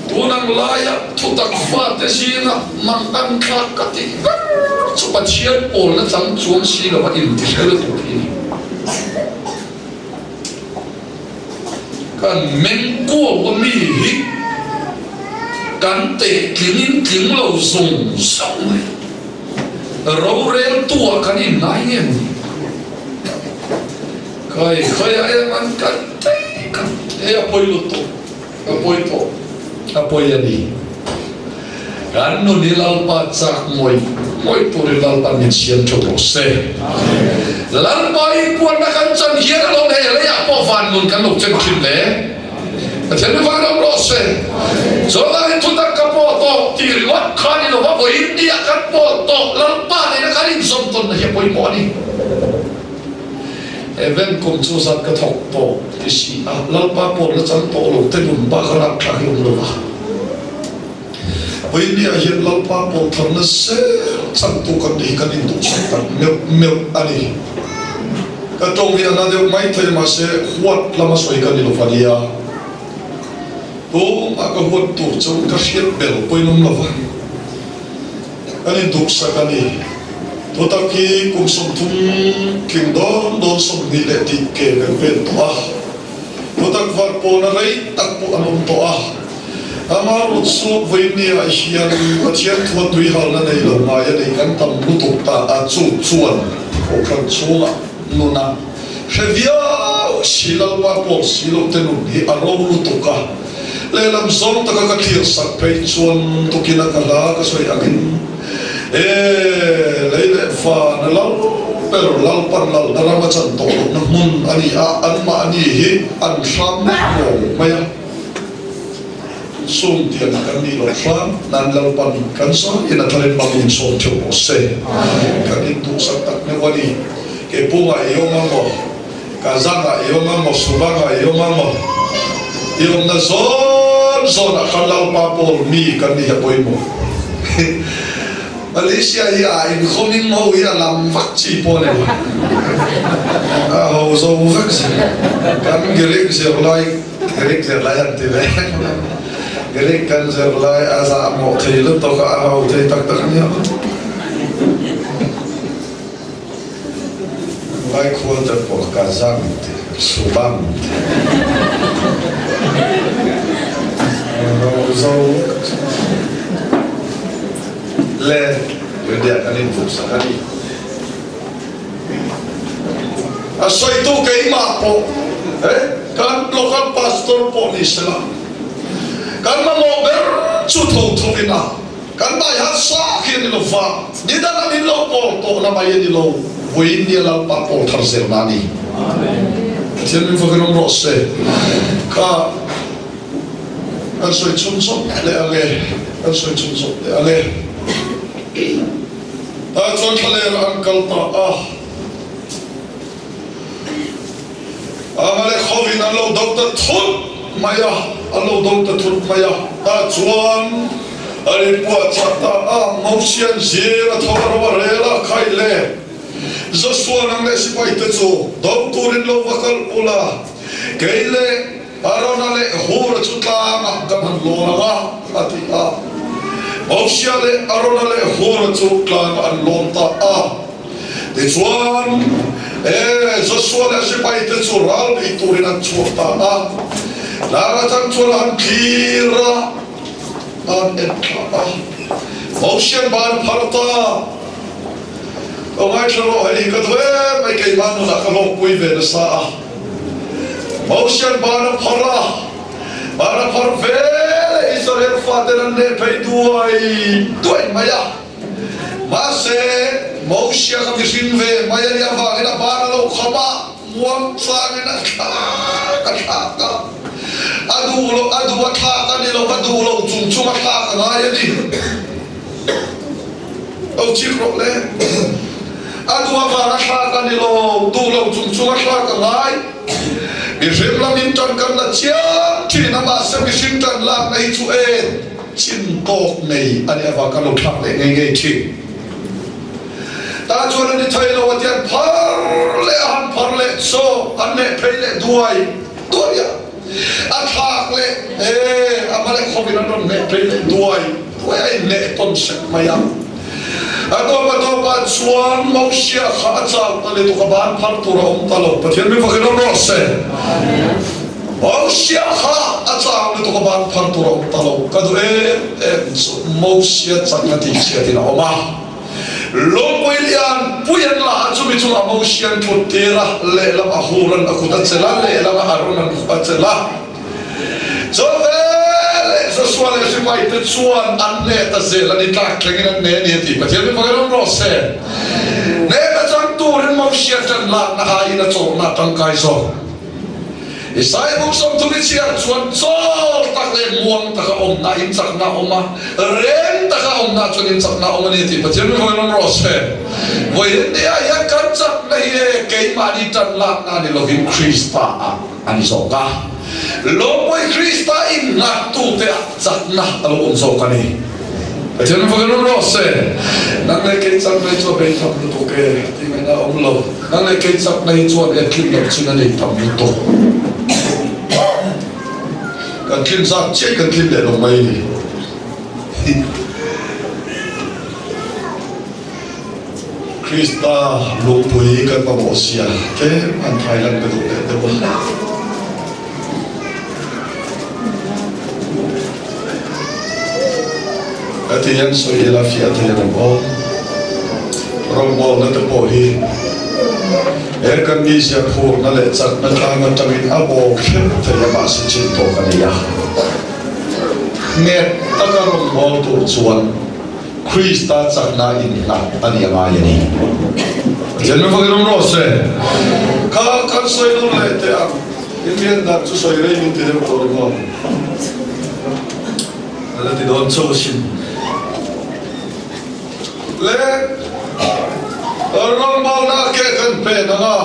Tun ang laia thutak fate zinga mang an thlak ka tih ber chu Pathian pawlna chang chuang si lova inti hre lutuk hi a ni. Kan meng kuau a mi hi kan teh tling in tling lo zung zung mai. Rorel tu ah kan in ngai nge maw ni? Khai khai ah em an kan tei kan hei a pawi lutuk a pawi tawh a pawi a ni. Kan nun hi Lalpa chak ngawih ngawih turin Lalpan min siam tha rawh se. Lalpa i puanna kan chan hian alawm hei leiah pawh van nun kan lo chen thin le. Pathian mi van awm rawh se. Chuvangin thutak ka pawh tawh tih ringawt kha ni lova vawiin ni ah kan pawh tawh Lalpa nena kan inzawm tawnna hi a pawimawh a ni. Event kum chu zat ka thawk tawh ti si a, Lalpa pawh la chang tawh lo te nun bak a lak thlak hi awm lova. Vawinia hian Lalpa pawh tharna zel changtu kan ni hi kan induhsak tak meuh meuh a ni. Ka tawng hi a na deuh mai thei mahse huat lama sawi ka ni lo va nia. Tumah ka huat tur chu ka hriat ber pawhin awm lo va, kan induhsak a ni. Thutak hi kum 30 tling dawn dawn 20 leh tih ke kan pen tawh a. Thutak var pawna rei tak pawh an awm tawh a. Ama rut suak vawinia hian Pathian thua tuihalna nei lo ngai a nei kan tam lutuk ta a, chu chuan Kohhran chhungah nuna hre viau si Lalpa pawl si lo te nun hi a ro lutuk a, lehlam zawng taka ka thlir sak phei chuan tukina ka hla ka sawi angin e lei leh van a lal ber Lalpan lalna rama chan tawh lohna hmun a ni a, anmahni hi an hram ngawng mai a. Sum tiang kan nih loh hram nan Lalpan kan sawiin a tharin mang in sawm theuh rawh se. Kan in duhsak tak meuh a ni. Ke pungah i awm ang maw? Ka zangah i awm ang maw? Subangah i awm ang maw? I awmna zawn zawnah khan Lalpa pawl mi kan ni hi a pawimawh. Malaysia hi a inkhawming ho hi a lam vak chi pawh a ni lo. A ho zo vek zel. Kan Greek zirlai Greek zirlai an ti ve. Greek kan zirlai a zahmawh thei lutuk a, a ho thei tak tak a nia. Lai khual te pawh Kazan ti, Subang ti. Ho zo le India kan invuhsak a ni. A sawitu keimah pawh kan local pastor pawh ni sela kan mamawh ber chu tho tho in a kan baiha sa khi a ni lo va, ni dang a min lo pawl tawh na mai a ni lo, vawiin nia Lalpa pawl thar zel na a ni. Pathian min fakin awm rawh se. Kha kan sawi chhun zawk leh ang e, kan sawi chhun zawk leh ang e. Tah chuan thlaler an kal ta a. Amalek hovin an lo do ta thut mai a, an lo do ta thut mai a. Tah chuan an inpuahchah ta a, Mosian zing a tho a ro a rel a, Khai le, Joshua nang leh sipaite chu do turin lo va kal ula, kei leh Arona leh Hura chu tlangah kan han lawn ang a, a ti a. Mosia leh Arona leh Hura chu tlangah an lawn ta a. Tichuan, e, Joshua leh a sipaite chu ral bei turin an chhuak ta a. Tlang atang chuan an thlir a, an en thla a. Mosian ban phar ta. Ka ngaithla rawh, hei ka duh em mai, keimah nunah ka hlawkpui ve nasa a. Mosian ban a phar a, ban a phar ve leh Israel faten an hneh phei duai duai mai a. Mahse, Mosia kha mihring ve mai a nih avangin a ban a lo kham a, muang changin a thlak a thlak a. A duh lo, a duh a thlak a ni lo, a duh lo chung chung a thlak a ngai a ni. Lo chik rawh le. A duh avanga thlak a ni lo, duh lo chung chunga thlak a ngai. Mihring lamin tan kan la chiang thin a, mahse mihring tan lakna hi chu e chin tawk nei a nih avang kan lo thlak leh ngei ngei thin. Tah chuan a ni thei lo a ti an phar leh a han phar leh chaw an leh phei leh duai duai a, a thlak leh e a hma leh khawmin an rawn leh phei leh duai duai a inleh tawn sek mai a. A tawp a tawpah chuan Mosia kha a chau ta lutuk a, ban phar tur a awm ta lo. Pathian mi fakin awm rawh se. Mosia kha a chang lutuk a ban phar tur a awm ta lo. Ka duh em em chu Mosia chakna tihchhiatin a awm a. Lungpui lian pui an la a, chumi chungah Mosia an thut tir a, lehlam a Huran a kut a chelh a, lehlam a Aron an kut a chelh a. Chuan veleh Joshua leh sipaite chuan an hneh ta zel a ni, tlak thlengin an hneh a ni a ti. Pathian mi pakhat awm rawh se. Hnehna chang turin Mosia ṭan lakna aiin a chawlhna a tangkai zawk. Isaiah buk 30 i chhiar chuan chawl tak leh muang taka awmna in chakna a awm a, reng taka awmna chuan in chakna a awm a ni a ti. Pathian mi pakhat awm rawh se. Vawiin nia hian kan chakna hi e keimahni ṭan lakna a ni lovin Krista ah a ni zawk a, Lawmpuii Krista innghattute ah chakna a lo awm zawk a ni. Pathian fakin awm rawh se. Nang leh kei chakna hi chu a bei tham lutuk e tih ngaihna a awm lo. Nang leh kei chakna hi chuan e tlin loh chin a nei tam lutuk. Kan tlin zat chiah kan tlin leh lo mai a ni. Krista lungpui kan mamawh sia tlem an thailan ka duh leh deuh a. Ka ti hian sawi ila fiah thei ang aw. Rawngbawlna te pawh hi he kan mizia phurna leh chakna tlang atangin a bawm hrep thei a mahse chin tawk a nei a. Nghet taka rawngbâwl tur chuan Krista chakna innghat a ni a ngai a ni. Pathian min fakin awm rawh se. Kha kan sawi nawn leh teh ang. In lian dan chu sawi rei min ti deuh tawh emaw? A la ti dawn chauh asin. Le rawngbawlna a ke kan pen ang a.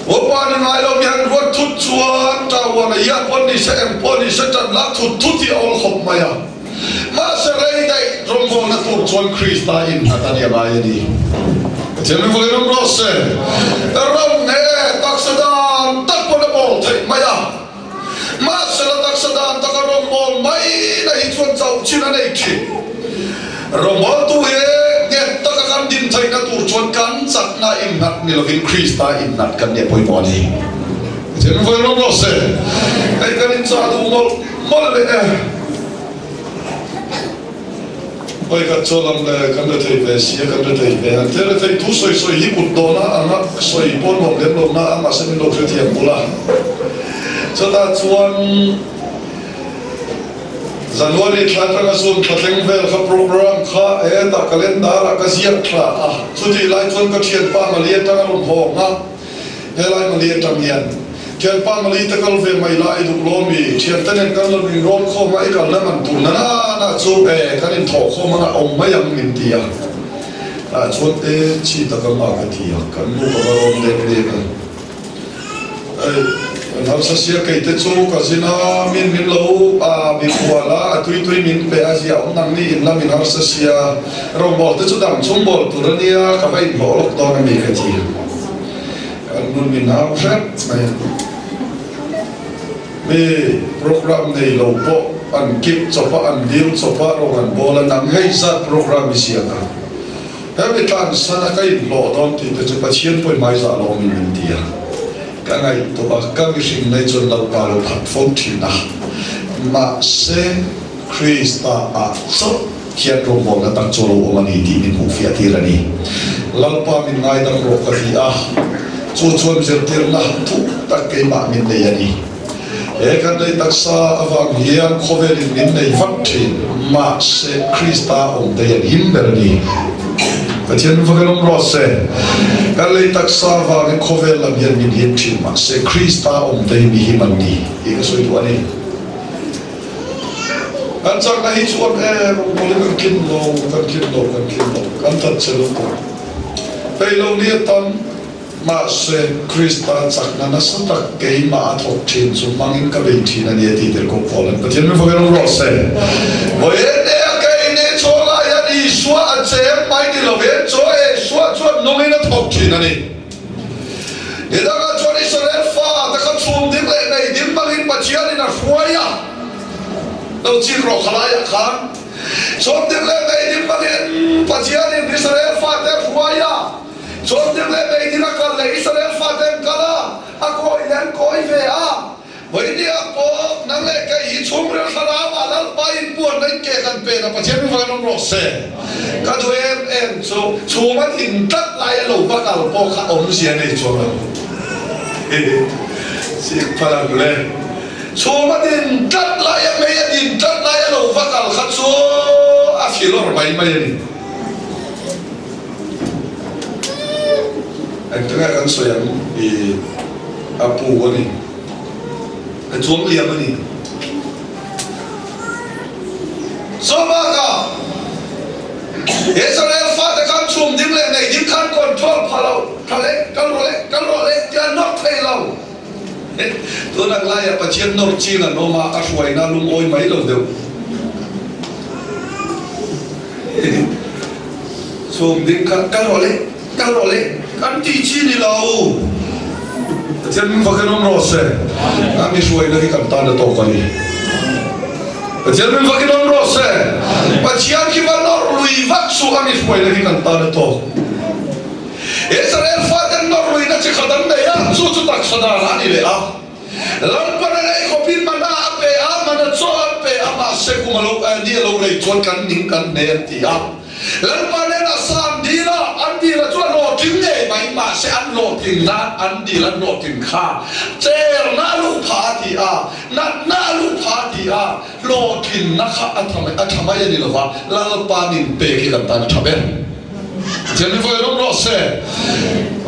Upa ni ngai lo mi han ruat thut chuan Taiwan a ia pawn ni se eng pawh ni se ṭan lak thut thut hi a awl khawp mai a. Mahse rei daih rawngbawlna tur chuan Krista innghat a ni a ngai a ni. Pathian min vawiin awm rawh se. Ram nge taksa dan tak pawn a bawl theih mai a. Mahse la taksa dan taka rawngbâwl mai na hi chuan chauh chin a nei thin. Rawngbâwltu hi nghet taka kan din theihna tur chuan kan chakna innghat ni lovin Krista innghat kan nia pawimawh a ni. Pathian min vawiin awm rawh se. Hei kan inchah duh mawlh mawlh leh e. Oi kan chaw lam le kan rethei ve si a kan rethei ve a thil rethei thu sawi sawi hi kut dawna anga sawi pawh nuam lem lo na a mahse min lo hrethiam bul a chutah chuan January thla atanga June thla thleng vel kha program kha hetah calendar ah ka ziak thla a chutih lai chuan ka thianpa Mali atanga rawn hawng a Helai Mali atang hian Thianpa Mali te kal ve mai la i duh lo mi? Thiante nen kan lo in rawn khawm a, i kalna man tur na na na chu e kan in thawh khawm anga awm mai ang min ti a. Tah chuan e chi tak anga ka ti a, kan nu ka va rawn leng leng a. Ei kan harsa sia kei te chu ka zin a, min min lo a mi khual a, a tui tui min pe a zia awm nang ni in la min harsa sia, rawngbawl te chu dang chhung bawl tur a nia, ka va inhlawh lawk dawn a mi ka ti a. Kan nun min hau hrep mai a. Mi program nei lo pawh an kip chawp a, an dil chawp a, rawng an bawl a, nang hei zat program i siak a. Hemi tlansan a ka inhlawh dawn tih te chu Pathian pawhin hmaizah lo awmin min ti a. Ka ngaihtuah a, ka mihring nei chuan Lalpa lo phat fo thin a. Mahse, Krista ah chauh hian rawngbawlna tak chu a lo awm a ni tih min hmuhfiah tir a ni. Lalpa min ngaidam rawh ka ti a, chu chuan zirtirna thuk tak keimah min nei a ni. He kan lei taksa avang hian khawvelin min nei vat thin, mahse Krista awm te hian him ber a ni. Pathian min fakin awm rawh se. Kan lei taksa avangin khawvel lam hian min him thin, mahse Krista awm te hi mi him an ni tih ka sawi duh a ni. Kan chakna hi chuan e rawngbawlin kan tlin lo, kan tlin lo, kan tlin lo, kan that che lutuk. Peih lo ni a tam, mahse Krista chakna nasa tak keimah a thawk thin chu hmangin ka bei thin a ni a tih tir ko Paul-a'n Pathian min fakin awm rawh se. Vawi en e a kei ni chhawng ah hian Isua a cheng mai ni lo en chaw Isua chuan nungin a thawk thin a ni. Nidangah chuan Israel fate kha chhum ding leh nei ding hmangin Pathianin a hruai a, lo chik rawh khalaiah khan chhum ding leh nei ding hmangin Pathianin Israel fate a hruai a, chhum ding leh nei ding a kal leh Israel fate an kal a, a kawi leh an kawi ve a. chhungril thlarauah Lalpa inpuanna in ke kan pen a, Pathian mi vawiin awm rawh se. Ka duh em em chu chhum an in tlat lai a lo va kal pawh kha awmzia nei chuang lo. Sik phal ang le. Chhum a din tlat lai a mei a din tlat lai a lo va kal kha chu a filawr mai mai a ni. Engtinge kan sawi ang i a pu a ni. A chuang liam a ni. Chubakah Israel fate khan chhum ding leh nei ding khan control pha lo, tha le, kal rawh le, kal rawh le tia nawr thei lo. Tunah laiah Pathian nawr chin an awm a, a hruaina lungawi mai lo deuh. Chhum ding kha kal rawh le, kal rawh le kan tih chi ni lo. Pathian min vakin awm rawh se, a mi hruaina hi kan tan a tawk a ni. Pathian min vakin awm rawh se, Pathian khi va nawr lui vak suh, a mi hruaina hi kan tan a tawk. Israel faten nawr luina chi khat an nei a, chu chu taksa dan a ni leh a. Lalpan a lei khawpin mana a pe a, mana chaw an pe a, mahse kum a lo ni a lo rei chuan kan ning kan hne an ti a. Lalpa nen a sa an dil a, an dil a chu a hlawhtling ngei mai, mahse an hlawhtling nan an dil an hlawhtling kha cherna a luh phah a ti a, natna a luh phah a ti a, hlawhtlinna kha a tha a tha mai a ni lova, Lalpa nin pek hi kan tan a tha ber. Jennifer rawng rawh se.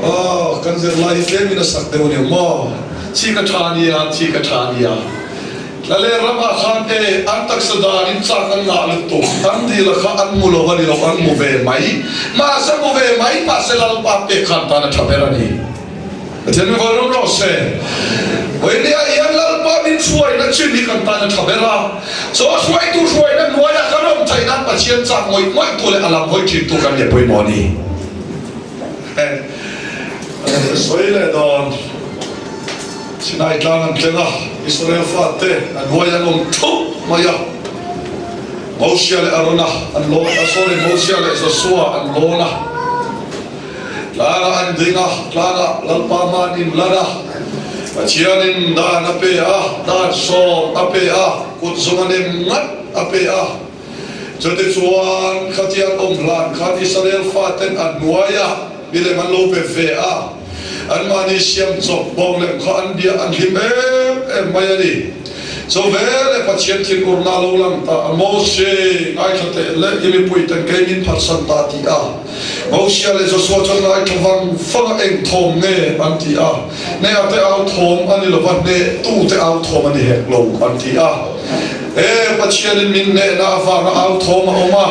Aw, kan zirlai hi tlem in a sak deuh a ni ang maw? Chi ka tha a nia, chi ka tha a nia. Tlaleh ramah khan e, an taksa dan in chak an ngah lutuk, an dil a kha an mu lo a ni lo, an mu ve mai. Mahse mu ve mai, mahse Lalpa pek khan tan a tha ber a ni. Pathian min vawi rawng rawh se. Vawinia hian Lalpa min hruaina chin hi kan tan a tha ber a. Chaw hruaitu hruaina hnuaiah kan awm theih nan Pathian chak ngawih ngawih tu leh a lam hawi thin tu kan nia pawimawh a ni. Sawi leh dawn Sinai tlang an thleng a, Israel fate a hnuai an awm thup mai a. Mosia leh Arona an lawn a, sorry Mosia leh Joshua an lawn a. Tlangah an ding a, tlangah Lalpa hman in lan a, Pathianin dan a pe a, dan sawm a pe a, kut zung a nem ngat a pe a. Chutichuan, khatiang awm hlan khan Israel faten a hnuaia milem an lo be ve a, anmahni siam chawp bawng lem kha an bia an hlim em em mai a ni. Chu veleh Pathian thinurna a lo lang ta a, Mose, ngaithla teh leh i mipuiten kei min phatsan ta ti a. Mosia leh Joshua chuan ngaithla vang vang a eng thawm nge an ti a, Nea te au thawm a ni lova, hnehtu te au thawm a ni hek lo an ti a. E, Pathianin min hnehna avanga au thawm a awm a,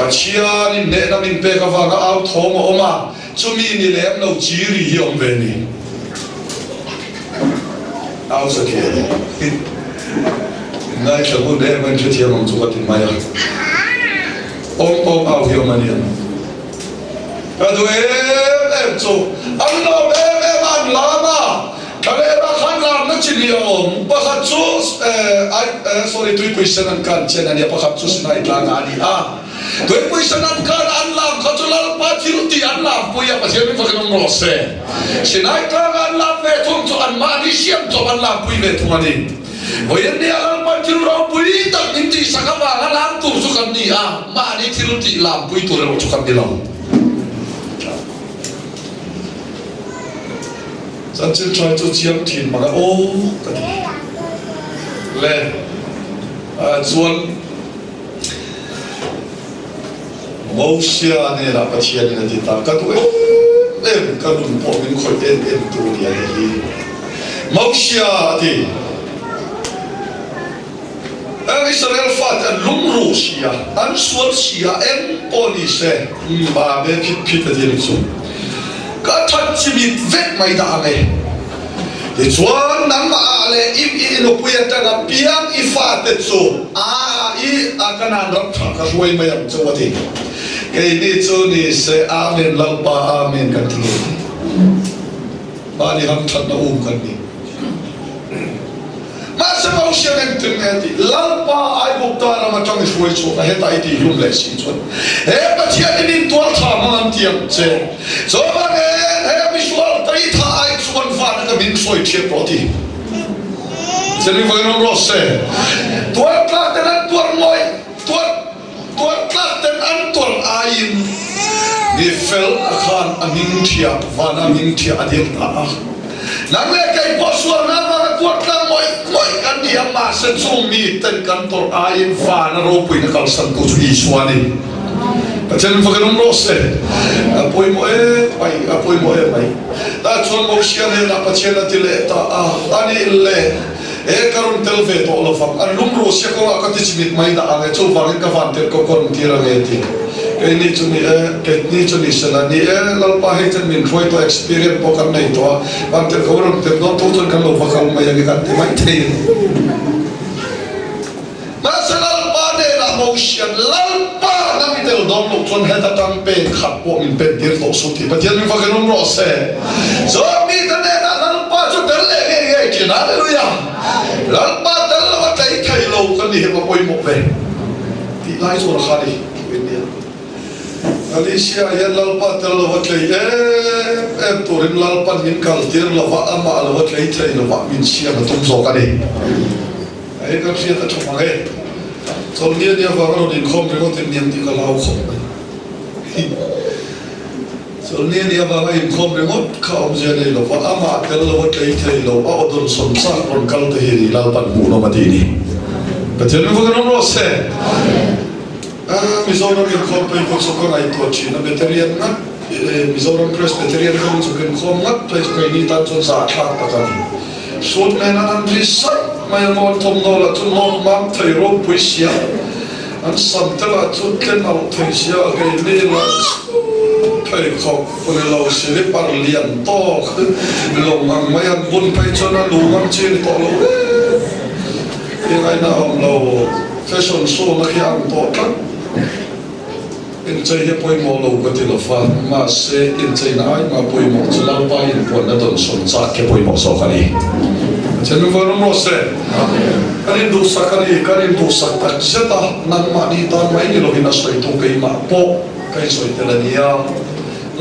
Pathianin hnehna min pek avanga au thawm a awm a, chumi ni lem lo chi ri hi awm ve ni. Au sa khi ngaithla hun em an hrethiam ang chu ka ti mai a. Awm awm au hi awm a nia. Ka duh em em chu an lawm em em a an lam a. Thlalera khan lamna chi hnih a awm. Pakhat chu sorry tuipui sen an kan chen a nia pakhat chu Sinai tlangah a ni a. Tuipui sen an kan a an lam kha chu Lalpa thil tih an lampui a Pathian min fakin awm rawh se. Sinai tlangah an lam ve thung chu anmahni siam chawp an lampui ve thung a ni. Vawiin nia Lalpan thil ropui tak min tihsak avanga lam tur chu kan ni a, mahni thil tih lampui tur erawh chu kan ni lo. Chanchin tha chu chiang thin mang a aw ka ti le chuan Mosia hnenah Pathianin a ti ta, ka duh em em, ka nun pawh min khawih em em tu nia hei hi. Mosia a ti, Heng Israel fate an lungruh si a, an sual si a, eng pawh ni se, ba be phit phit a ti a ni chu. Ka that chimit vek mai dah ang e. Tichuan, nangmah leh i i nupui atanga piang i fate chu a i a Kanaan ram tha ka hruai mai ang chu a ti. Keini chu ni se Amen Lalpa Amen kan ti ngei. Mahni hamthatna um kan ni. Mahse Mosian engtin nge a tih? Lalpa Aigupta ram atang i hruai chhuak a, hetah i tihhlum leh si chuan he Pathian in intual tha hmang an ti ang che. Chuvangin he misual tei tha ai chuan van ata min hruai thiat rawh a ti. Chemi vawiin awm rawh se. Mi fel a khan a hming thiah vana hming thiah a dil ta a. Nang leh kei pawh sualna avanga tuar tlang ngawih ngawih kan ni a, mahse chung mi ten kan tawrh aiin vana ropuina kalsantu chu Isua a ni. Pathian in fak in awm rawh se. A pawimawh em mai, a pawimawh em mai. Tah chuan Mosia hnenah Pathian a ti leh ta a, a nih le, e ka rawn tel ve tawh lovang, an lum ru sia kawngah ka ti chimit mai dah ang e, chuvangin ka van tel kawk ka rawn tir ang e ti. Keini chu ni e, keini chu ni sela ni e, Lalpa hei chuan min hruai tawh, experience pawh kan nei tawh a, van tel kawk rawn tel dawn tho chuan kan lo va kal mai ang e kan ti mai thei a ni. Mahse Lalpa hnenah Mosian, Lalpa nang i tel dawn loh chuan heta tang pen khat pawh min pen tir tawh suh tih Pathian min vakin awm rawh se. Chuan mite hnenah Lalpa chu tel leh ngei ngei thin. Hallelujah! Lalpa tel lo a tlei thei lo kan ni hi va pawimawh ve tih lai chuan kha ni thu in nia. Alicia hian Lalpa tel lo a tlei em em turin Lalpan min kal tir lova amah lo a tlei thei lova min siam a tum zawk a ni. Hei kan hriat a tha mang e. Chawlhni a nia vang a rawn inkhawm ringawt in niang tih ka hlau khawp mai. Chawlhni a nia vang a inkhawm ringawt kha awmzia nei lo va, amah tel lo a tlei thei lo, a aw dawn sawn chak rawn kal te hi ni Lalpan hmuhnawm a tih ni. Pathian min va kan awm rawh se. Mizoram inkhawm phei pawh chu ka ngaihtuah thin a, Beterian ngat, Mizoram Presbyterian kawng chu kan khawm ngat phei chu keini tan chuan zahthlak tak a ni. Sut nen an han ri saih mai a, ngawn thawmhnaw lah chu nawk mam thei ropui sia, an sam te lah chu tle nalh thei sia, keini lah chu pheikhawk ni lo silipar lian tawk lawng ang mai an bun phei chuan a lu ngam chi a ni tawh lo em tingaina a awm lo, fashion show na khi a ang tawh tlat. Inchei hi pawimawh lo ka ti lo fa, mahse incheina ai mah pawimawh chu Lalpa inpuanna dawn sawn chak khi pawimawh zawk a ni. Pathian min vawn awm rawh se. Kan induhsak a ni, kan induhsak tak zet a, nangmahni tan mai ni lovin a sawitu keimah pawh ka insawi tel a nia.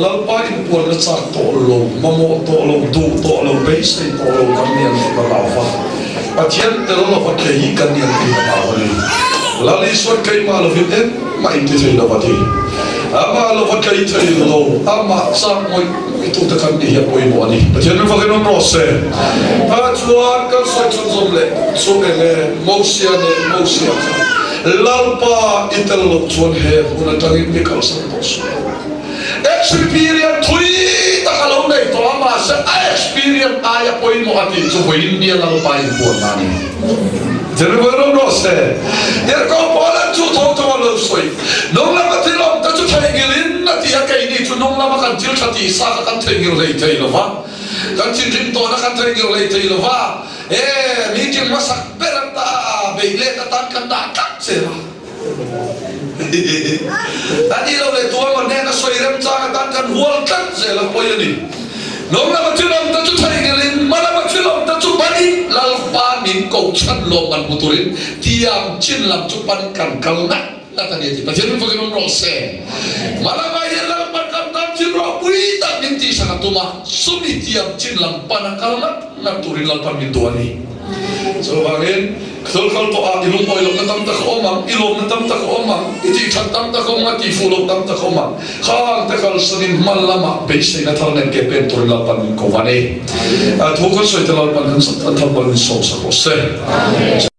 Lalpa inpuanna chak tawh lo, mamawh tawh lo, duh tawh lo, beisei tawh lo kan ni ang tih ka hlau va. Pathian tel lova kei kan ni ang tih ka hlau a ni. Lal Isuan keimah lovin engmah in ti thei lo a ti. Amah lova tlei thei lo, amah chak ngawih ngawihtute kan ni hi a pawimawh a ni. Pathian min fakin awm rawh se. Tah chuan kan sawi chhunzawm leh chu enge Mosia nen Mosia kha Lalpa i tel loh chuan he hmun atangin mi kalsan tawh suh lo. Experience thui tak a lo nei tawh a, mahse a experience aia pawimawh a tih chu vawiin nia Lalpa inpuanna a ni. Jennifer rawh rawh se, Tirhkoh Paula'n chu tho tho a lo sawi. Nung lama thil awm te chu theihnghilhin a ti a, keini chu nung lama kan thil tha tih sa kha kan theihnghilh hlei thei lo va, kan thinrim tawhna kan theihnghilh hlei thei lo va, e, meeting hmasak ber ata beih let atan kan dah tlat zel a. A nih loh leh tuama hnena sawi remchang atan kan hual tlat zel a pawi a ni. Nung lama thil awm te chu theihnghilhin, hma lama thil awm te chu panin Lalpa min ko chhan lawm man hmu turin tiang chin lam chu panin kan kal ngat ngat a ni a ti. Pathian min fakin awm rawh se. Hma lamah hian Lalpa kan tan thil ropui tak min tihsak a tum a, chumi tiang chin lam pana kal ngat ngat turin Lalpan min duh a ni. Chuvangin, thil kal tawh ah i lungawi lohna tam tak a awm ang, i lawmna tam tak a awm ang, i tihṭhat tam tak a awm ang, tihfuh loh tam tak a awm ang. Khang te kalsanin hman lamah beiseina thar nen ke pen turin Lalpan min ko va ni. Thu kan sawi te Lalpan kan thar mal min sawmsak rawh se.